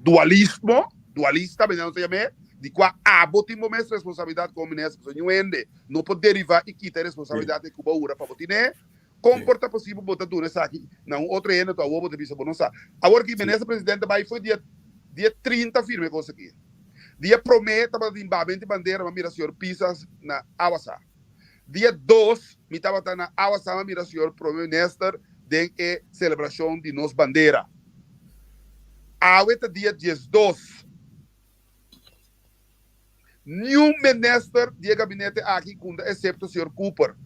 dualismo, dualista mester nos ta yam'é, di kua abo tin bo mes responsabilidat komo minister, pasobra niun hende no por derivá i kita e responsabilidat ei ku bo a hura pa bo tin'é. Kon por ta posibel bo ta duna esaki na un otro hende anto awor bo ta bisa bo no sa? Awor ki minister presidente bai foi dia dia 30 firma e kos aki. Dia promé tabata tin babenti bandera mi a mira señor Pisas na Awasa. Dia dos mi tabata na Awasa mi a mira señor prome minister den e selebrashon di nos bandera. Awe ta dia 12. Niun minister di e gabinete aki kunda esepto señor Cooper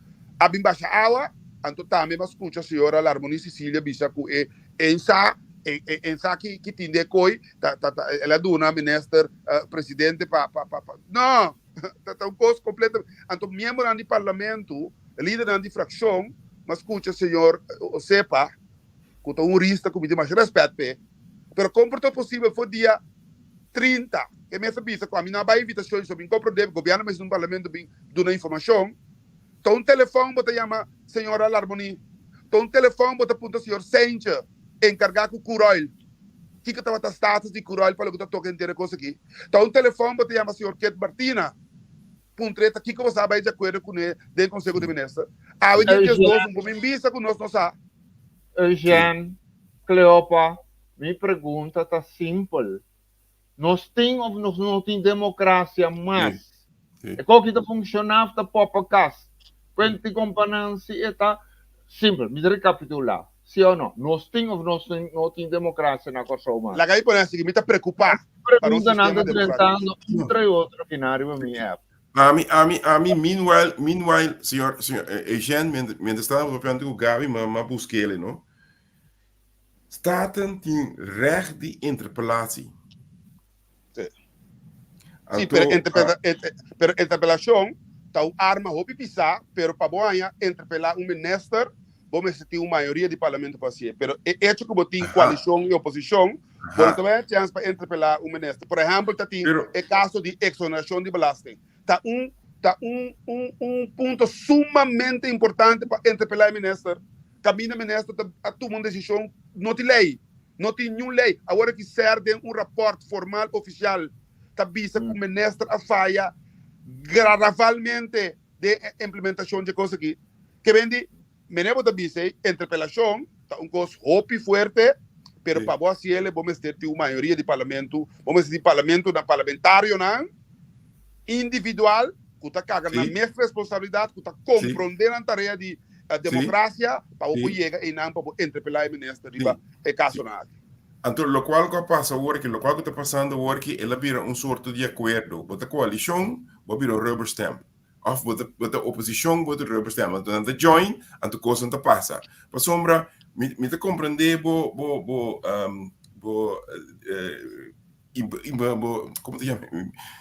a bin basha awa, anto tambe mi a skucha señora Larmonie Cecilia bisa ku e ensa e ensa ki ki tin de koi ta ta ta el a duna minister presidente pa pa pa pa no ta ta un kos kompleto anto miembronan di parlamento lidernan di frakshon mi a skucha señor Osepa ku ta un hurista ku mi tin masha rèspèt p'e pero kon por ta posibel for dia 30, e mes a bisa ku ami no a bai invitashon, so bin komprondé gobièrnu mester un parlamento bin duna informashon. Ta un telefòn bo ta yama señora Larmonie, ta un telefòn bo ta puntra señor Seintje enkargá ku Curoil kiko tabata status di Curoil pa loke ta toka henter e kos aki. Ta un telefòn bo ta yama señor Kit Martina puntr'é ta kiko bo sa bai di akuerdo kuné den Konseho di Minister. Awe dia 12 un por bin bisa ku nos no sa. Eugène, Cleopa, Mi pregunta ta simpel. Nos tin of nos no tin democracia mas? E koki ta funciona of ta popa cas? Cuenti companan si e ta simpel. Mi ta recapitula. Si o no? Nos tin of nos no tin democracia na Corsou mas? Laga mi pone así, mi ta preocupa pa nos Preguntanan sistema ta democratico. drentando un tra e otro akinan riba mi app. Ami, ami, ami, meanwhile, meanwhile, señor, señor Eugène, mientras, mientras estábamos papiando cu Gaby, m'a, m'a busquele, no? Staten tin recht di interpelatie. Sí. Sí, pero, interpela, pero interpelacion ta un arma hopi pisá, pero pa bo haña interpelá un minister, bo mester tin un mayoria di parlamento pa hasié. Pero e hecho ku bo tin koalishon i oposishon, bo no ta bai chèns pa interpelá un minister. Por ehèmpel, ta tin e kaso di eksonerashon di belasting. Ta un ta un un un punto sumamente importante pa interpelá e minister. Kaminda minister ta a tuma un desishon, no tin lei, no tin niun lei. Awor aki ser den un rapòrt formal ofisial ta bisa ku minister a faya gradavalmente den e implementashon dje kos aki. Ke ben di, mene bo ta bisa ei, interpelashon ta un kos hopi fuerte, pero pa bo hasi el bo mester tin un mayoria di parlamento, bo mester tin parlamentonan, parlamentarionan individual ku ta karga nan mes responsabilidat, ku ta komprondé nan tarea di demokrasia pa bo por yega einan pa bo interpelá e minister riba e kasonan aki. Anto lokual ku a pasa awor aki, lokual ku ta pasando awor aki, el a bira un sorto di akuerdo. Bo ta koalishon, bo a bira un rubber stamp. Òf bo ta bo ta oposishon, bo ta rubber stamp. Anto nan ta join, anto kosnan ta pasa. Pasobra mi mi ta komprendé bo bo bo bo bo como te llama?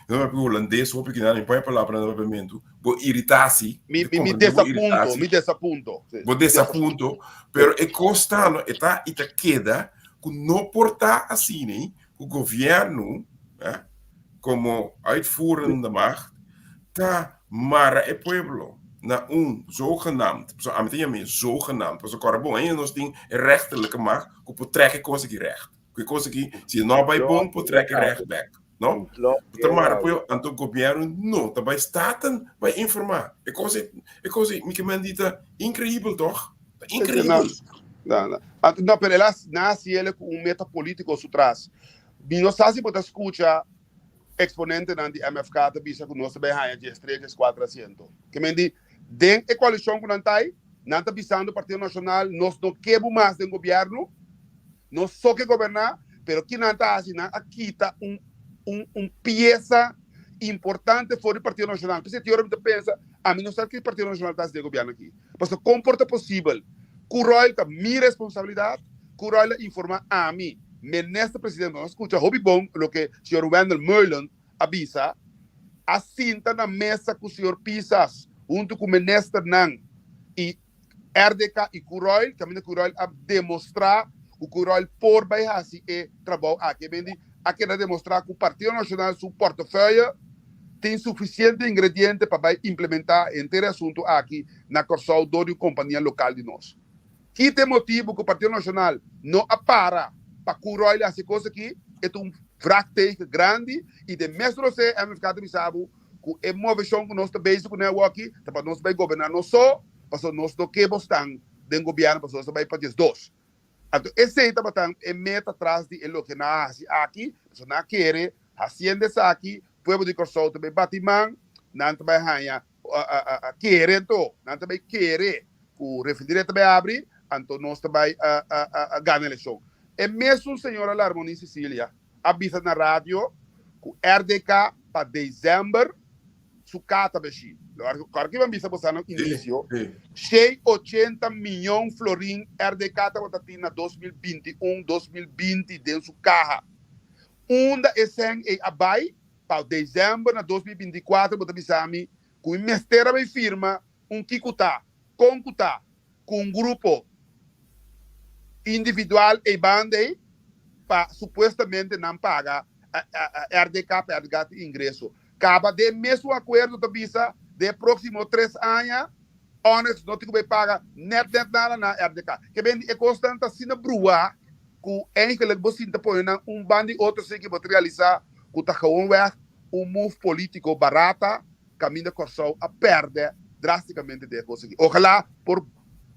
No me holandés, hopi que nada, mi pone palabra na papiamento. Bo irritasi. Mi, mi, mi desapunto, mi desapunto. Bo desapunto, pero e costa no, eta y ta queda ku no por ta asina ku gobierno, eh, como uitvoerende macht, ta mara e pueblo na un zogenaamd, so ami ta yama zogenaamd, pasobra kòrda bon, ainda nos tin e rechterlijke macht ku por trek e kos aki recht. Ku e kos aki, si e no bai bon, por trek e recht bek. No? Ta mara pueblo, anto gobierno no ta bai Staten bai informa. E kos ei, e kos ei, mi ke men di ta increibel toch? Ta increibel. No, no. Anto, no, pero el a naci ele cu un meta politico su tras. Mi no sa si bo ta scucha exponentenan di MFK ta bisa cu nos ta bay haya 13, 14 asiento. Ke men di, den e coalicion cu nan ta ay, nan ta bisando Partido Nacional, nos no ke bo mas den gobierno, nos so ke goberna, pero ki nan ta haci? Nan a kita un, un, un pieza importante for di Partido Nacional. P'esei te ora mi ta pensa, ami no sa ki Partido Nacional ta haci den e gobierno aki. Pasobra kon por ta posibel ku Royal ta mi responsabilidat, ku Royal a informa ami, Minister Presidente, nos a skucha hopi bon loke señor Wendell Meulen a bisa, a sinta na mesa ku señor Pisas huntu ku ministernan i RDK i Curoil, kaminda Curoil a demostrá ku Curoil por bai hasi e trabou aki. E bindi a keda demostrá ku Partido Nacional su portefeuille tin sufisiente ingrediente pa bai implementá henter e asuntu aki na Kòrsou dor di un kompania lokal di nos. Ki ta e motibu ku Partido Nacional no a para pa Curoil hasi e kos aki? E ta un vraagteken grandi i den mes rosé MFK ta bisa bo ku e moveshon ku nos ta bezig kuné awoki ta pa nos bai goberná nos so, pasobra nos no ke bo stan den gobièrnu pasobra nos ta bai pa 12. Anto esei tabata e meta tras di e loke nan a hasi aki, pasobra nan a kere hasiendo esaki pueblo di Kòrsou ta bai bati man, nan ta bai haña kere anto, nan ta bai kere ku refineria ta bai abri, anto nos ta bai gana elekshon. E mesun señora Larmonie Cecilia a bisa na radio ku RDK pa desèmber su kata bashí. Kòrda ki mi a bisa boso na inisio, shei ochenta miyon florin RDK tabata tin na 2021, 2020 den su kaha. Unda e sèn ei a bai? Pa desèmber na 2024 bo ta bisa mi ku mi mester a bai firma un kiko ta, kon ku ta, ku un grupo individual ei banda ei pa supuestamente nan paga RDK pa RDK tin ingreso. Kaba den mesun akuerdo ta bisa den e próksimo tres aña Onex no tin ku bai paga nèt nèt nada na RDK. Ke ben di e kosnan ta asina bruá ku eigenlik bo sinta pone nan un banda di otro sin ke bo ta realisá ku ta gewoonweg un move polítiko barata kaminda Kòrsou a pèrdè drástikamente den e kos aki. Ojalá por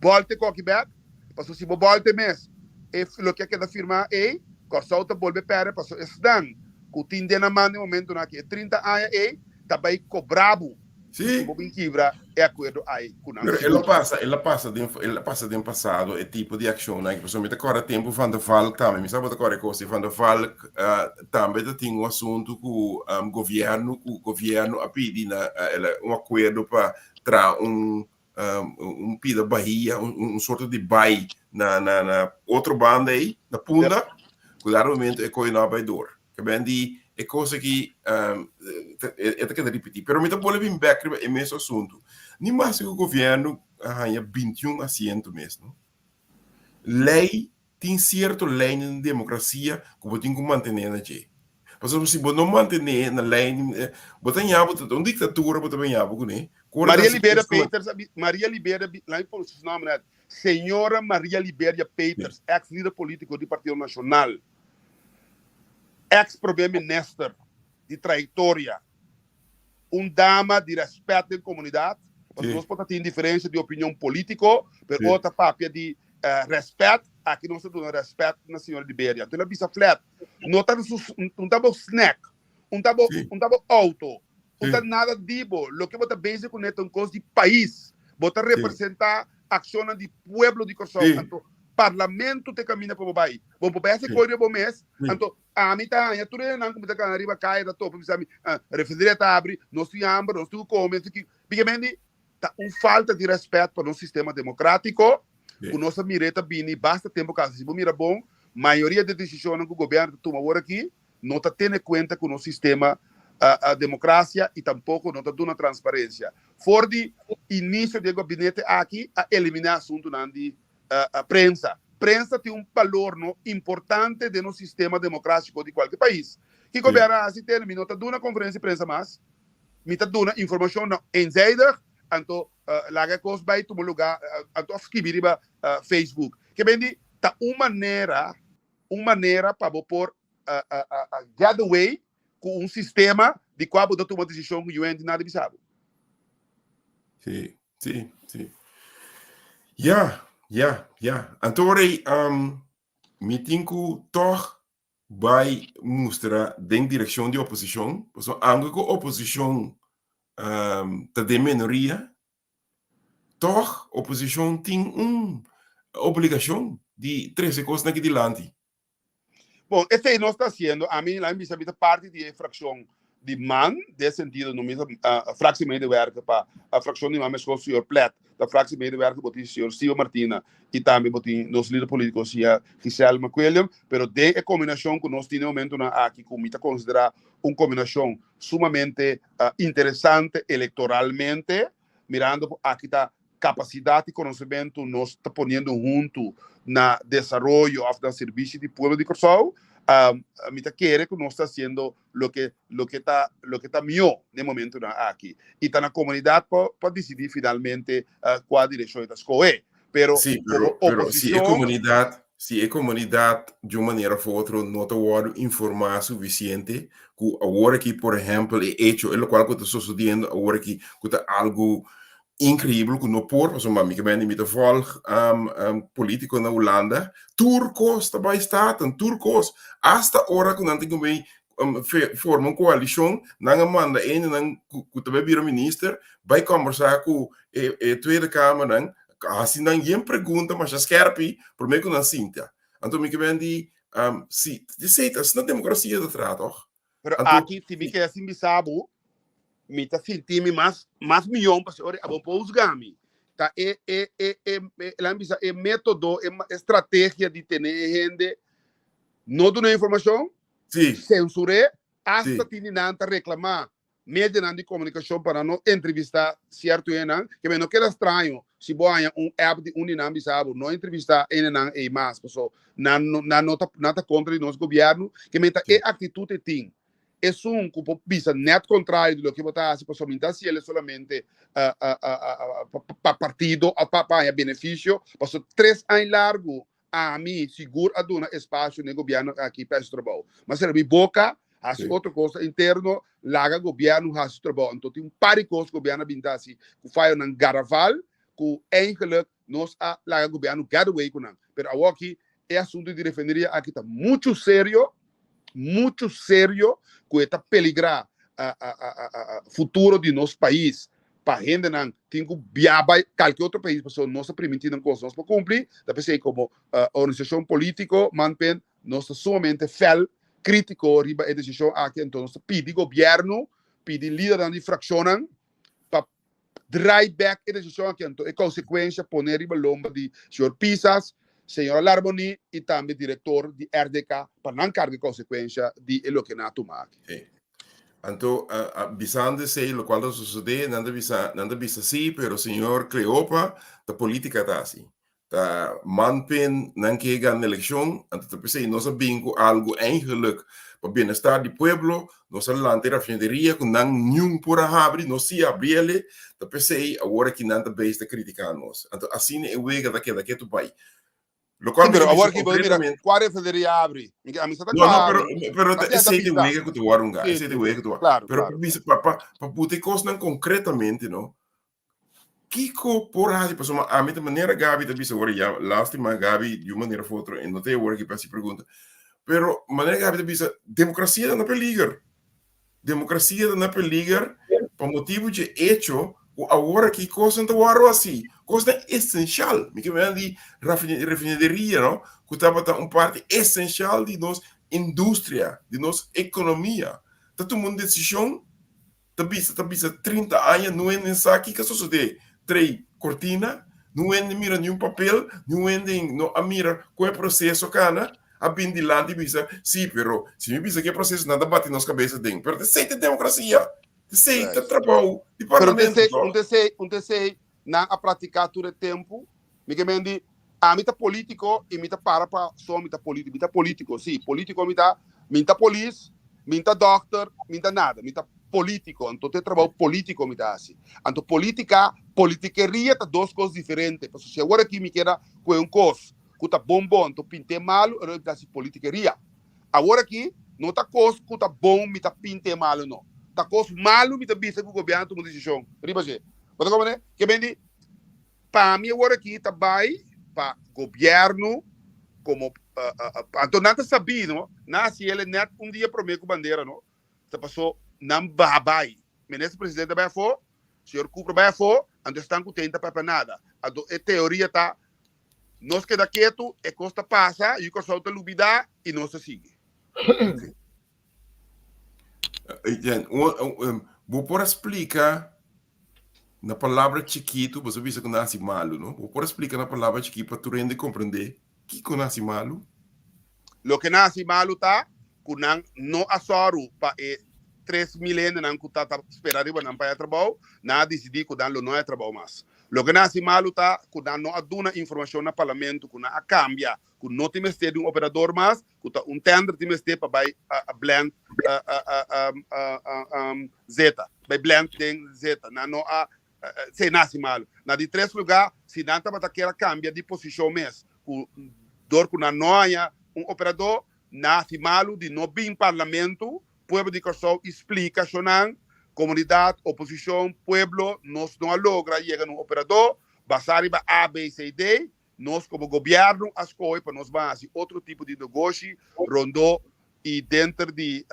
bòlta e koki bèk, pasobra si bo bòlta e mes e loke a keda firmá ei, Kòrsou ta bolbe pèrdè pasobra esnan ku tin den nan man den momentunan aki e 30 aña ei ta bai kobra bo si bo bin kibra e akuerdo ai ku nan. Pero el a pasa, el a pasa den, el a pasa den pasado e tipo di akshonnan aki, pasobra mi ta kòrda tempu Van der Valk tambe, mi sa bo ta kòrda e kos ei, Van der Valk tambe ta tin un asuntu ku gobièrnu, ku gobièrnu a pidi na el a un akuerdo pa traha un un pida bahia, un sorto di bai na na na otro banda ei, na Punda, ku dado momento e koe no a bai dor. Ke ben di e kos aki e ta keda ripití. Pero mi ta bolbe bin bèk riba e mes asuntu. Ni mas ku gobièrnu a haña 21 asiento mes, no. Lei, tin sierto lei den demokrasia ku bo tin ku mantené na dje. Pasobra si bo no mantené na lei, bo ta ña bo ta un diktatura bo ta bin ña bo kuné. Maria Liberia Peters, Maria Liberia, laat mi pone su nomber net, Señora Maria Liberia Peters, ex lider politico di Partido Nacional, ex prome minister di trayectoria, un dama di respet den comunidad, pasobra nos por ta tin diferencia di opinion politico, pero ora ta papia di respet, aki nos ta duna respet na señora Liberia. Anto el a bisa flat, no ta su, no ta bo snack, un ta bo, un ta bo auto, un ta nada di bo, loke bo ta bezig kuné ta un kos di pais, bo ta representa akshonnan di pueblo di Kòrsou, anto parlamento ta e kaminda pa bo bai, bo por bai hasi koi riba bo mes, anto ami ta haña tur e nan ku mi ta kana riba kaya ta topa bisa mi, refrigeria ta abri, nos tin hamber, nos tin ku kome, bikamente ta un falta di rèspèt pa nos sistema demokratiko ku nos a mir'é ta bini basta tempu kasa. Si bo mira bon, mayoria di e desishonnan ku gobièrnu ta tuma awor aki no ta tene kuenta ku nos sistema demokrasia i tampoko no ta duna transparensia. For di inisio di e gabinete aki a eliminá asuntunan di prensa. Prensa tin un balor no importante den nos sistema demokrasiko di kualke pais. Kiko gobièrnu a hasi? Tene, mi no ta duna konferensia di prensa mas. Mi ta duna informashon no eenzijdig, anto laga e kos bai tuma lugá, anto a skibi riba Facebook. Ke ben di ta un manera, un manera pa bo por get away ku un sistema di kua bo ta tuma desishon ku UN tin nada di bisa bo. Sí, sí, sí. Ya. Ja, ja. Anto rei, um, mi tin ku tòg bai mustra den direkshon di oposishon, pasobra aunke ku oposishon um, ta den minoria, tòg oposishon tin un obligashon di trese kosnan aki dilanti. Bon, esei nos ta hasiendo. Ami, laat mi bisa, mi ta parti di e frakshon di man, den sentido, no mi ta uh, fractiemedewerker pa a frakshon di man meskos señor Plet, ta fractiemedewerker bo tin señor Steven Martina i tambe bo tin nos lider politiko señor Giselle McWilliam, pero den e kombinashon ku nos tin den momentonan aki ku mi ta konsiderá un kombinashon sumamente uh, interesante elektoralmente, mirando ku aki ta kapasidat i konosementu nos ta poniendo huntu na desaroyo òf na servisio di pueblo di Kòrsou, mi ta kere ku nos ta hasiendo loke loke ta loke ta mihó na e momentunan aki. I ta na komunidat pa pa disidí finalmente kua direkshon e ta skohe. Pero Sí, komo pero, pero si e oposishon. komunidat, si e komunidat di un manera of otro no ta wòrdu informá sufisiente ku awor aki, por ehèmpel, e echo, e lokual ku ta sosodiendo awor aki, ku ta algu inkreibel ku no por, pasobra mi ke mende mi ta vòlg polítiko na Hulanda, tur kos ta bai Staten, tur kos, asta ora ku nan tin ku bai forma un koalishon, nan a manda hendenan ku ta bai bira minister bai kòmbersá ku e Tweede Kamernan, hasi nan yen pregunta masha skèrpi promé ku nan sinta. Anto mi ke men di, si, esei ta asina demokrasia ta traha tòg? Pero Anto, aki si mi keda sin bisa bo, mi ta sinti mi mas mas mion pasobra ora abo por huzga mi. Ta e e e e e laat mi bisa e metodo, e e strategia di tene e hende no duna informashon, Sí. censur'é, hasta Sí. tin di nan ta reclamá medianan di komunikashon pa nan no entrevistá sierto hendenan, ke men no keda straño si bo haña un app di un di nan bisa bo no entrevistá hendenan ei mas paso nan no nan no ta nan ta kontra di nos gobièrnu, ke men ta e aktitut e tin. Esun ku por bisa nèt kontrario di loke bo ta hasi pasobra mi ta hasi el solamente pa partido òf pa haña benefisio, pasobra tres aña largu Ami sigur a duna espasio n'e gobièrnu aki pa hasi su trabou. Ma sera mi boka, hasi otro kos interno, laga gobièrnu hasi su trabou. Anto tin un par di kos gobièrnu a bin ta hasi ku fayonan garaval ku eigenlijk nos a laga gobièrnu get away ku nan. Pero awoki e asuntu di refineria aki ta muchu serio, muchu serio ku e ta peligrá futuro di nos pais pa hendenan tin ku bia bai kalke otro pais pasobra nos a primintí nan kos nos por kumpli. Ta p'esei komo organisashon polítiko Manpen nos ta sumamente fèl krítiko riba e desishon aki anto nos ta pidi gobièrnu, pidi lidernan di frakshonnan pa draai bek e desishon aki anto e konsekuensha pone riba lomba di señor Pisas, señora Larmonie i tambe direktor di RDK pa nan karga e konsekuensha di e loke nan a tuma aki. Sí. Anto, bisando esei lokual ta sosodé, nan ta bisa, nan ta bisa sí, pero señor Cleopa, ta polítika ta hasi. Ta manpen nan ke gana elekshon, anto ta p'esei nos a bin ku algu eigenlijk pa bienestar di pueblo, nos a lanta e rafineria ku nan niun por a habri, nos sí a habriel, ta p'esei awor aki nan ta beis ta kritiká nos. Anto asina e wega ta keda ketu bai. Lokual mi ta bisa konkretamente. Kua refineria a habri? A mi sa ta kua habri. No, no, pero esei ta e wega ku ta wòrdu hunga, esei ta e wega ku ta wòrdu. Pero pa bisa, pa puta e kosnan konkretamente, no, Kiko por hasi? Pasobra ami ta manera Gaby ta bisa ora ya, lastima Gaby di un manera of otro e no ta e ora ki pa hasi pregunta. Pero manera Gaby ta bisa, demokrasia ta na peliger. Demokrasia ta na peliger pa motibu dje echo ku awor aki kosnan ta wòrdu hasi, kosnan esenshal. Mi ke mira di refineria, no, ku tabata un parti esenshal di nos industria, di nos ekonomia. Ta tuma un desishon Ta bisa ta bisa 30 aña no hende sa kiko a sosode trei kortina, no hende mira niun papel, niun hende no a mira kon e proseso kana, a bin dilanti i bisa si pero si mi bisa ke proseso nan ta bati nos kabesa den pero ta esei ta demokrasia, ta esei ta trabou di parlamento. Pero un ta un ta esei nan a practica tur e tempo, mi ke men di ami ta politico y mi ta para pa so mi ta politico, mi ta politico si, politico mi ta, mi ta polis, mi ta dokter, mi ta nada, mi ta politico, anto te trabou politico mi ta haci. Anto politica, politikeria ta dos cos diferente, pasobra si awor aki mi keda cu e un cos cu ta bon bon, anto pint'e malo, ero mi ta haci politikeria. Awor aki no ta cos cu ta bon mi ta pint'e malo no, ta cos malo mi ta bisa cu gobierno tuma un decision riba dje. Bo ta comprende? Ke ben di, pa mi awor aki ta bay. pa gobièrnu komo anto nan ta sabí no, nan hasi el nèt un dia promé ku bandera no, ta pasó nan baha bai, minister presidente a bai afó, señor Cooper a bai afó, anto esnan ku ten ta papia nada, anto e teoria ta nos keda ketu, e kos ta pasa, yu Kòrsou ta lubidá i nos ta sigui. Etienne, bo por a splika na palabra chikitu, bo sa bisa ku nan hasi malu, no? Bo por a splika na palabra chikí pa tur hende komprendé kiko nan hasi malu? Loke nan hasi malu ta ku nan no a sòru pa e 3000 hendenan ku ta ta spera riba nan pa e trabou, nan a disidí ku nan lo no e trabou mas. Loke nan hasi malu ta ku nan no a duna informashon na parlamento ku nan a kambia ku no tin mester di un operador mas, ku ta un tender tin mester pa bai blend zeta, bai blend den zeta. Nan no a sey nan hasi malu. Na di tres lugá, si nan tabata kier a kambia di posishon mes, ku dor ku nan no haña un operador, nan hasi malu di no bin parlamento, pueblo di Kòrsou, i splika shonnan, komunidat, oposishon, pueblo, nos no a logra yega na un operador, basá riba A, B, C, D, Nos komo gobièrnu a skohe pa nos ban hasi otro tipo di negoshi rondó i denter di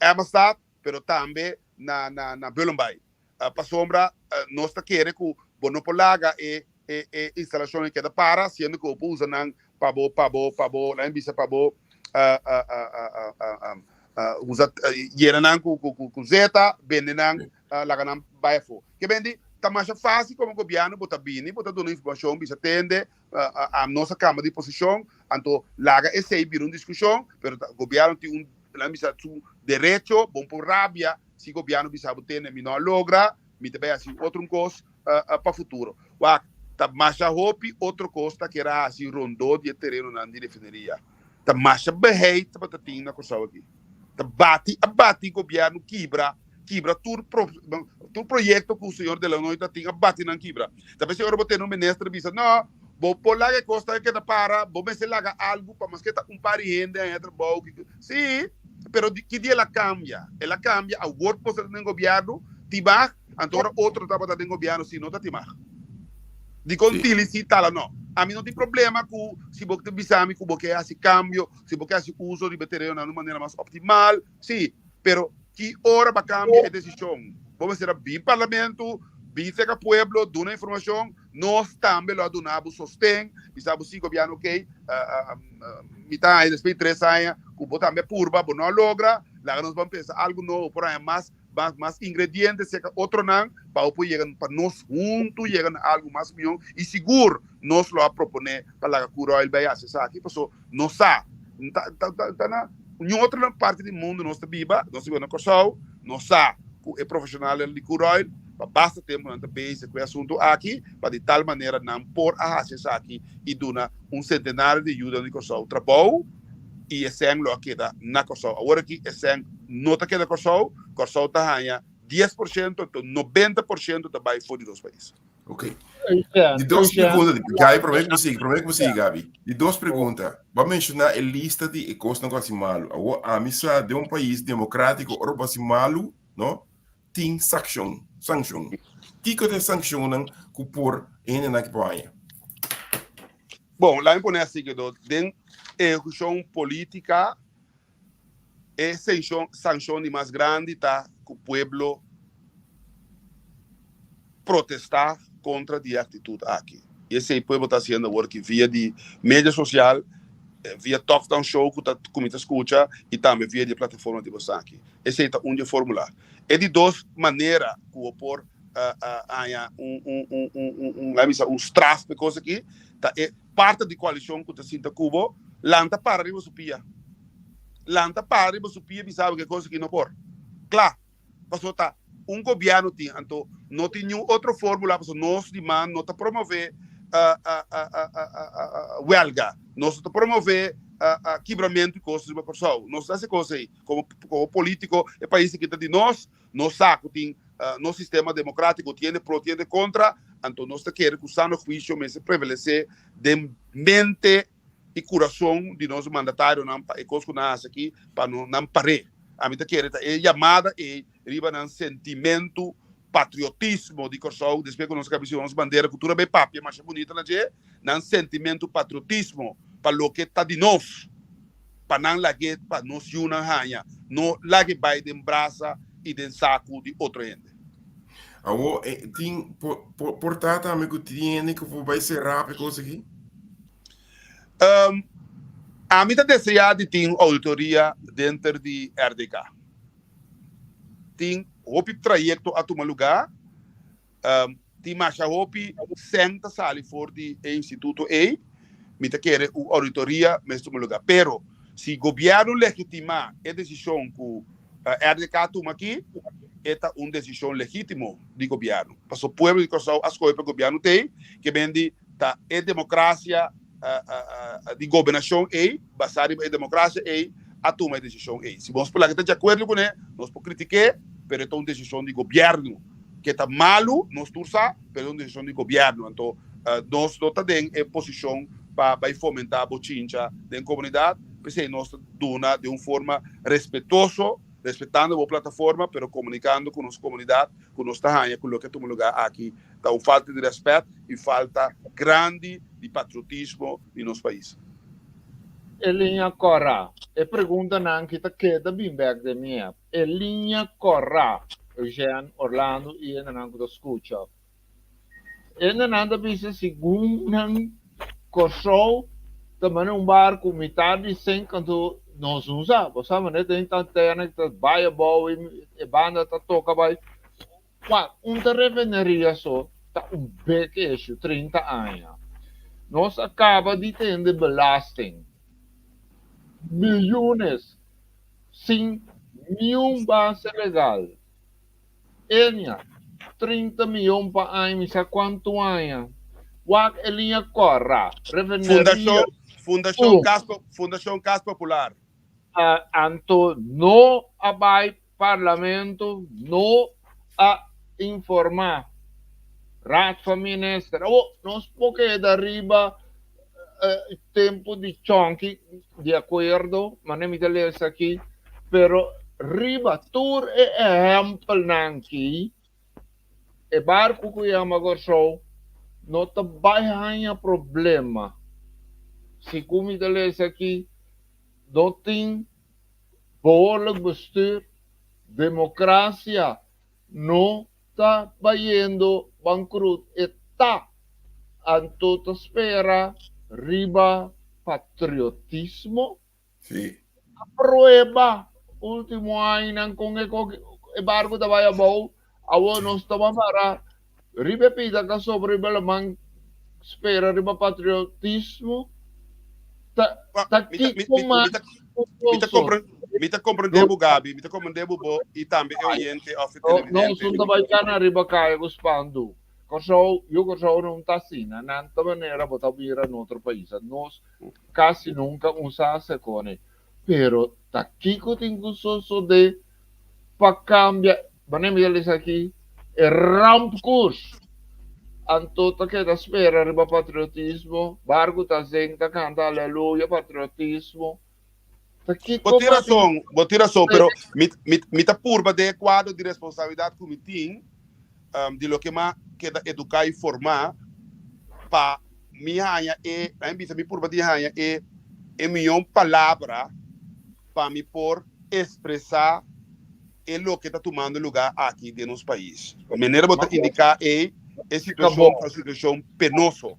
Emmastad, pero tambe na na Bullenbaai. Pasobra nos ta kere ku bo no por laga e e instalashonnan keda para, siendo ku bo por usa nan pa bo pa bo pa bo laga mi bisa pa bo usa yena nan ku ku zeta, bende nan laga nan bai afó. Ke ben di, ta masha fásil komo gobièrnu bo ta bini, bo ta duna informashon, bisa tende, nos a kambia di posishon, anto laga esei bira un diskushon, pero ta gobièrnu tin un, laga mi bisa, su derecho, bo por rabia si gobièrnu bisa bo tende mi no a logra, mi ta bai hasi otro un kos pa futuro. Wak, ta masha hopi otro kos ta kier a hasi rondó di e terenonan di refineria. Ta masha beheit tabata tin na Kòrsou aki. Ta bati a bati gobièrnu kibra, kibra tur pro, tur proyekto ku señor De Lanoy ta tin a bati nan kibra. Ta p'esei ora bo tene un minister bisa no, bo por laga e kos ta keda para, bo mester laga algu pa maske ta un par di hende haña trabou. Sí, pero di ki dia el a kambia? El a kambia awor ku bo ta den gobièrnu, timag, anto ora otro tabata den gobièrnu si no ta timag. Dikon Tili si tala no? Ami no tin problema ku si bo ta bisa mi ku bo ke hasi kambio, si bo ke hasi uso riba e terenonan di un manera mas optimal, si, pero ki ora bo a kambia e desishon? Bo mester a bin parlamento, bin serka pueblo, duna informashon, nos tambe lo a duna bo sosten, bisa bo si gobièrnu okey, mi ta haña despues di tres aña ku bo tambe a purba, bo no a logra, laga nos ban pensa algu nobo por haña mas mas mas ingrediente cerca otronan pa bo por yega pa nos hunto yega na algo mas miho y sigur nos lo a propone pa laga Curoil bay haci esaki paso nos sa ta ta ta na un otro parti di mundo nos ta biba nos ta biba na Corsou nos sa cu e profesionalnan di Curoil pa basta tempo nan ta bezig cu e asunto aki pa di tal manera nan por a haci esaki y duna un centenario di yudan di Corsou trabou. i e sèn lo a keda na Kòrsou. Awor aki e sèn no ta keda Kòrsou, Kòrsou ta haña 10%, anto 90% ta bai for di nos pais. Ok. Di dos pregunta, Gabi, promé ku bo sigui, promé ku bo sigui, Gabi. Di dos pregunta. Bo a menshoná e lista di e kosnan ku a hasi malu. Awor, ami sa den un pais demokrátiko, ora bo hasi malu, no, tin sakshon, sankshon. Kiko ta e sankshonnan ku por e hendenan aki por haña? Bon, laat mi pone así ke do, den ehekushon polítika e sanshon, sanshon di mas grandi ta ku pueblo protestá kontra di e aktitut aki. I esei pueblo ta hasiendo awor ki via di media sosial, via Talktown Show ku ta ku mi ta skucha i tambe via di e plataforma di bosaki. Esei ta un di e formula. E di dos manera ku bo por haña un un un un un un laat mi bisa un straf pa e kos aki ta e parti di koalishon ku ta sinta ku bo lanta para riba su pia. Lanta para riba su pia bisa bo ku e kos aki no por. Kla. Pasobra ta un gobièrnu tin, anto no tin niun otro fórmula pasobra nos di man no ta promové wèlga, nos no ta promové kibramentu di kos riba Kòrsou. Nos no ta hasi kos ei. Komo komo polítiko e pais aki ta di nos, nos sa ku tin nos sistema demokrátiko tiene pro tiene kontra, anto nos ta kere ku sano huisio mester prevalesé den mente i kurason di nos mandatarionan pa e kos ku nan hasi aki pa no nan par'é. Ami ta kere ta e yamada ei riba nan sentimentu. patriotismo di Kòrsou, despues ku nos a kaba bisti nos bandera ku tur a bai papia masha bunita na dje, nan sentimentu patriotismo pa loke ta di nos, pa nan lag'é pa nos yunan haña, no lag'é bai den brasa i den saku di otro hende. Awor, e tin, por, por, por ta tambe ku tin hende ku por bai será pa e kos aki? Um, ami ta deseá di tin auditoria denter di RDK. Tin hopi trayekto a tuma lugá, tin masha hopi sèn ta sali for di e instituto ei. Mi ta kere un auditoria mester tuma lugá. Pero si gobièrnu legitimá e desishon ku RDK a tuma aki, e ta un desishon legítimo di gobièrnu. Pasobra pueblo di Kòrsou a skohe pa gobièrnu t'ei, ke men di ta e demokrasia di gobernashon ei, basá riba e demokrasia ei, a tuma e desishon ei. Si nos por laga ta di akuerdo kuné, nos por kritik'é, pero e ta un desishon di gobièrnu. Ke ta malu, nos tur sa, pero e ta un desishon di gobièrnu. Anto, nos no ta den e posishon pa bai fomentá bochincha den komunidat, p'esei nos ta duna den un forma respetuoso, respetando bo plataforma, pero komunikando ku nos komunidat ku nos ta haña ku loke a tuma lugá aki ta un falta di rèspèt i falta grandi di patriotismo di nos pais. E liña kòrá. E preguntanan ki ta keda bin bèk den mi app. E liña kòrá, Eugène, Orlando i hendenan ku ta skucha. Hendenan ta bisa segun nan Kòrsou ta manda un barku mitar di sèn kantu nos no sa. Bo sa manera tin antena ki ta bai abou i e banda ta toka bai. Wak, un ta refineria so ta un big issue, 30 aña. Nos a kaba di tende belasting, milyones sin niun base legal. Enia, 30 miyon pa aña, mi sa kuantu aña. Wak e liña kòrá, refineria. Fundashon, Fundashon Kas, Fundashon Kas Popular. Anto no a bai Parlamento, no a informa Raad van Minister. Awor, nos por keda riba tempo di chonki, di akuerdo, manera mi ta lesa aki, pero riba tur e ehempelnan aki, E barku ku yama Kòrsou no ta bai haña problema. Segun mi ta lesa aki, no tin behoorlijk bestuur, demokrasia no ta bayendo bankrut, e ta. Anto ta spera riba patriotismo? Sí. A prueba último añanan con e e barco ta bai abou, awor nos ta para riba e pida ka sobra riba laman spera riba patriotismo. Ta ta kiko mas Mi ta compre mi ta comprende bo Gabi, mi ta comprende bo bo y tambe e oyente of e televidente. Nos no ta bai cana riba caya cu spandoek. Kòrsou, yu Kòrsou no ta asina, nan ta manera bo ta bira na otro pais. Nos Casi nunca un sa hace cone. Pero ta kico tin cu sosode pa cambia, manera mi ta lesa aki, e rampkoers. Anto ta keda spera riba patriotismo, barco ta zen ta canta aleluya patriotismo. Ta kico Bo tin razon, bo tin razon, pero mi, mi, mi ta purba den e cuadro di responsabilidad cu mi tin, um, di loke m'a keda educa y forma pa Mi haña e, laga mi bisa, mi purba di haña e e mion palabra pa mi por expresa e loke ta tumando lugar aki den nos pais. Manera bo ta indica ey, e situacion ta un situacion penoso,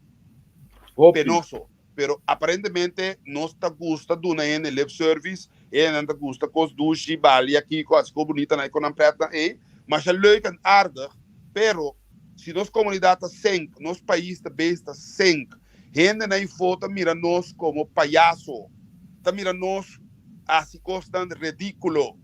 penoso. Pero aparentemente nos ta gusta duna hende lip service, hendenan ta gusta cos dushi, balia, kico, haci cos bunita na e conan pretnan ey. Masha leuk en aardig, pero Si nos komunidat ta senk, nos pais ta bes ta senk. Hendenan ifó ta mira nos komo payaso, ta mira nos hasi kosnan redíkulo.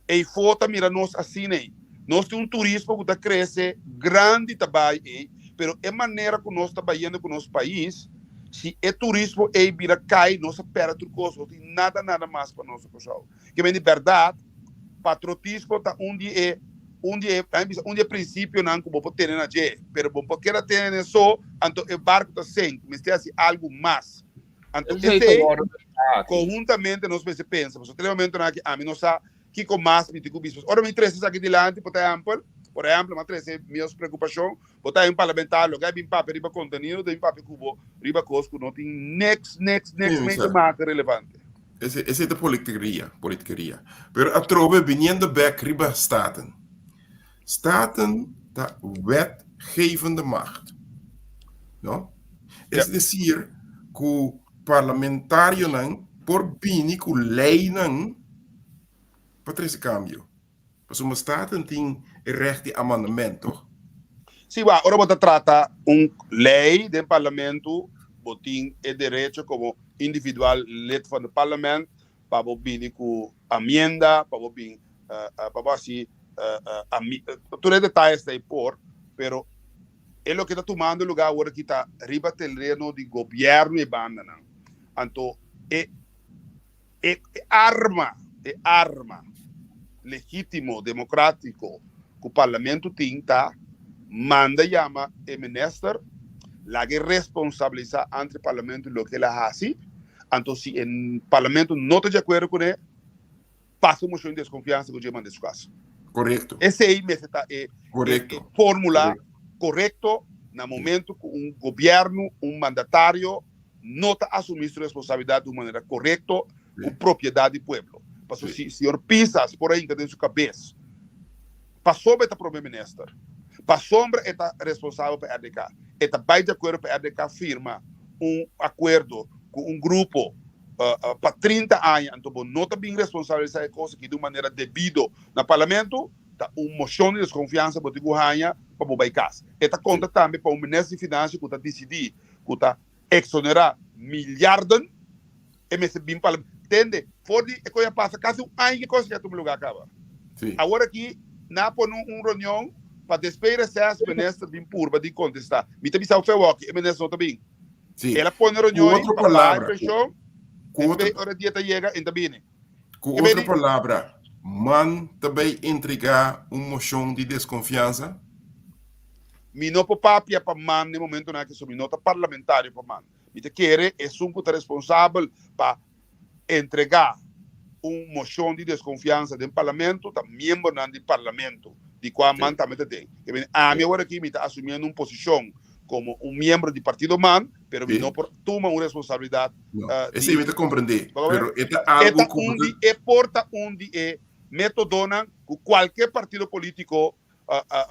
Eifó ta mira nos asina ei. Nos tin un turismo ku ta krese grandi ta bai ei, pero e manera ku nos ta bayendo ku nos pais, si e turismo ei bira kai, nos a pèrdè tur kos, no tin nada nada mas pa nos na Kòrsou. Ke men di bèrdat, patriotismo ta un di e un di e laga mi bisa un di e prinsipionan ku bo por tene na dje, pero bo no por keda tene na esó, anto e barku ta sink, mester hasi algu mas. Anto Esei ta esei wòrdu bèrdat. konhuntamente nos mester pensa, pasobra te e momentonan aki ami no sa. Kiko mas mi tin ku bisa? Ora mi trese esaki dilanti, por ehèmpel, por ehèmpel, mi a trese mi preokupashon, bo ta un parlamentario, loke a bin papia riba kontenido, ta bin papia ku bo riba kos ku no tin niks, niks, niks mee te maken relevante. Esei, esei ta politikeria, politikeria. Pero atrobe biniendo bek riba Staten. Staten ta wetgevende macht. No? Es decir, ku parlamentarionan por bini ku leinan pa trese kambio. Pasobra Staten tin e recht di amandement, toch? Sí, wak, ora bo ta trata un lei den parlamento, bo tin e derecho komo individual lid van de parlement pa bo bini ku amienda, pa bo bin, pa bo hasi tur e detayes ta ei por, pero e loke ta tumando lugar awor aki ta riba tereno di gobierno e bandanan. Anto e e arma, e arma legítimo, democrático ku parlamento tin ta manda yama e minister, laga e responsabilisa ante parlamento loke el a hasi, anto si e parlamento no ta di akuerdo kuné, pasa un moshon di deskonfiansa ku dje manda su kas. Korekto. Esei mester ta e Korekto. e formula korekto na momento ku un gobièrnu, un mandatario no ta asumí su responsabilidat di un manera korekto ku propiedat di pueblo. Pasobra si señor Pisas por a hinka den su kabes pasobra e ta prome minister, pasobra e ta responsabel pa RDK, e ta bai di akuerdo pa RDK firma un akuerdo ku un grupo pa 30 aña, anto bo no ta bin responsabilisá e kos aki di un manera debido na parlamento, ta un moshon di deskonfiansa bo tin ku haña pa bo bai kas. E ta konta tambe pa un minister di finansia ku ta disidí ku ta eksonerá miliarden, e mester bin parlamento. Tende, for di e kos a pasa kasi un aña ku e kos aki a tuma lugá kaba. Awor aki nan a pone un reunion pa despues reses minister bin purba di kontestá. Mi ta bisa bo fe awor aki e minister no ta bin. Sí. El a pone Ku reunion otro pa baha palabra, preshon, ku otro, despues ora dia ta yega en ta bini. ku Ke otro bini? palabra, man ta bay entregá un moshon di deskonfiansa? Mi no por papia pa man den momentonan aki, so mi no ta parlamentario pa man. Mi ta kere esun ku ta responsabel pa entregá un moshon di deskonfiansa den parlamento ta miembronan di parlamento, di kua man tambe ta den. Ke bini ami awor aki mi ta asumiendo un posishon komo un miembro di partido man, pero mi no por tuma un responsabilidat. No, esei mi ta komprendé, pero e ta algu ku. E ta un di e por ta un di e metodonan ku kualke partido polítiko,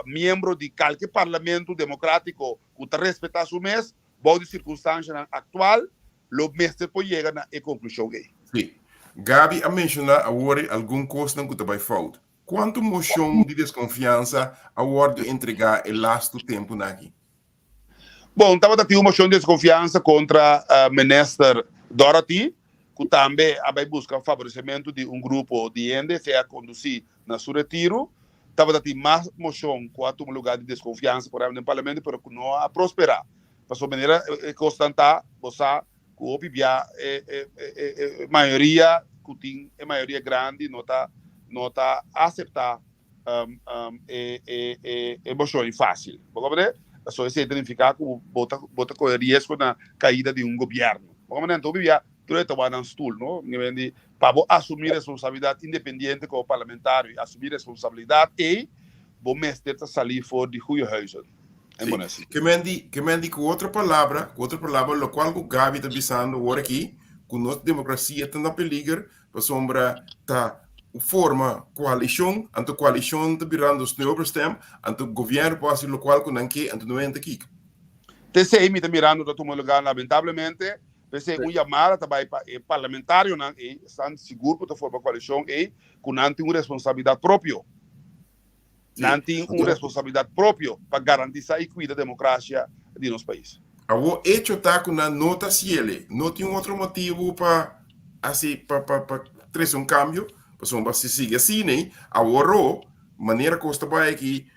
miembro di kalke parlamento demokratiko ku ta respetá su mes bou di sirkunstanshanan aktual lo mester por yega na e konklushon ei. Sí. Gaby a menshoná awor algun kosnan ku ta bai fout. Kuantu moshon di deskonfiansa a wòrdu entregá e lastu tempunan aki? Bon, tabata tin un moshon di deskonfiansa kontra minister Dorothy, ku tambe a bai buska faboresementu di un grupo di hende, esei a kondusí na su retiru. Tabata tin mas moshon ku a tuma lugá di deskonfiansa por ehèmpel den parlamento, pero ku no a prosperá. Pasobra manera e kosnan ta, bo sa ku hopi bia e mayoria ku tin e mayoria grandi no ta no ta aseptá e moshon ei fásil. Bo komprendé? Pasobra esei ta nifiká ku bo ta bo ta kohe riesgo na kaida di un gobièrnu. Bo komprendé? Anto hopi bia tur e ta wak nan stul, no? Pa bo asumí responsabilidat independiente komo parlamentario i asumí responsabilidat ei, bo mester ta salí for di goeie huizen. En bueno, sí. Ke men di, ke men di ku otro palabra, ku otro palabra, lokual ku Gaby ta bisando awor aki, ku nos demokrasia ta na peliger, pasobra ta forma koalishon, anto koalishon ta birando sneeuwbestem, anto gobièrnu por hasi lokual ku nan ke, anto no hende ta kiko. T'esei mi ta mirando ta tuma lugar lamentablemente, p'esei un yamada ta bai pa e parlamentarionan ei, esnan sigur ku ta forma koalishon ei, ku nan tin un responsabilidat propio. Nan tin un responsabilidat propio pa garantisá i kuida demokrasia di nos pais. Awor echo ta ku nan no ta hasiel, no tin un otro motibu pa hasi pa pa pa trese un kambio, pasobra si sigui asina awor manera kos ta bai aki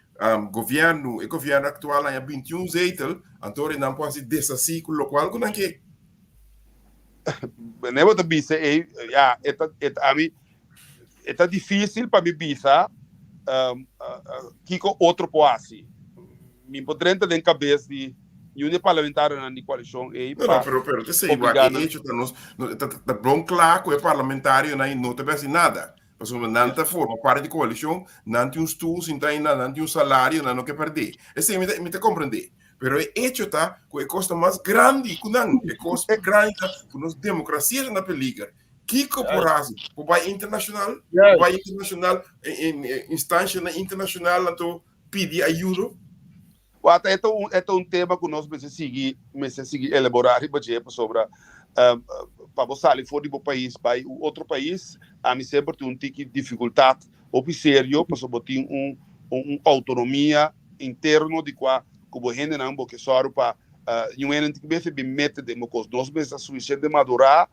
gobièrnu e gobièrnu aktual haña 21 zetel anto ora nan por hasi deshasí ku lokual ku nan ke. Wanneer bo ta bisa ei ya e ta e ta ami E ta difícil pa mi bisa kiko otro por hasi. Mi por drenta den kabes di niun di e parlamentarionan di koalishon ei No, no, pero, pero te sei, obliga e nan. hecho ta nos, no, ta, ta, ta bon kla ku e parlamentarionan ei no ta bai hasi nada. Pasobra nan ta forma parti di koalishon, nan tin un stul sintá einan, nan tin un salario, nan no ke pèrdè. Esei mi ta mi ta komprendé. Pero e echo ta ku e kos ta mas grandi ku nan. E kos grandi ta ku nos demokrasia ta na peliger. Kiko por hasi? Por bai internashonal? Por bai internashonal, instanshanan internashonal anto pidi ayudo? Wata, e ta un, e ta un tema ku nos mester sigui, mester sigui elaborá riba dje, pasobra pa bo sali for di bo pais bai un otro pais, ami semper tin un tiki difikultat hopi serio, pasobra bo tin un, un outonomia interno di kua ku bo hendenan bo ke sòru pa niun hende no tin mester bin mete den bo kos. Nos mester ta sufisiente madurá,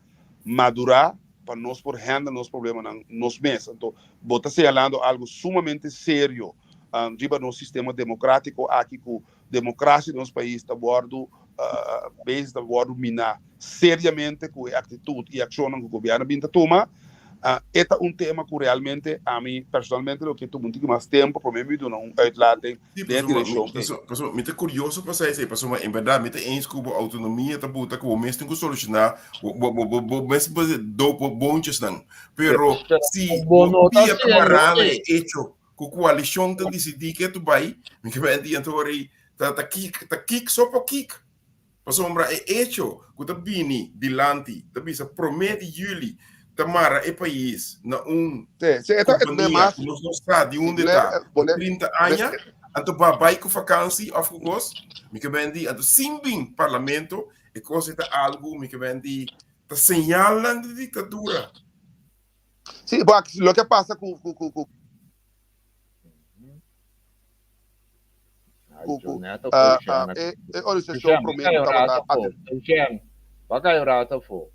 madurá pa nos por handle nos problemanan nos mes. Anto bo ta señalando algo sumamente serio riba nos sistema democratico aki cu democracia di nos pais ta wordo bezig ta wordo mina seriamente cu e actitud y accionnan cu gobierno a bin ta tuma. E ta un tema cu realmente ami personalmente lo ke tuma un tiki mas tempo prome mi duna un uitlating den e direccion ei. Pasobra mi ta curioso pa sa esei, pasobra en berdad mi ta eens cu bo autonomia ta buta cu bo mes tin cu soluciona bo bo bo mes doop bo boontjesnan, pero si bo pia ta mará na e hecho cu coalicion ta dicidi ke tu bay, mi ke bay di anto ora ei ta ta kik ta kik so pa kik. Pasobra e echo ku ta bini dilanti ta bisa promé di yüli ta mara e pais na un kompania ku nos no sa di unda ta pa 30 aña, anto ba bai ku fakansi òf ku kos, mi ke ben di anto sin bin parlamento e kos ei ta algu mi ke ben di ta señalnan di diktadura. Sí, loke a pasa ku ku Ku ku e e organisashon promé ku tabata Eugène, bo a kai un rato afó.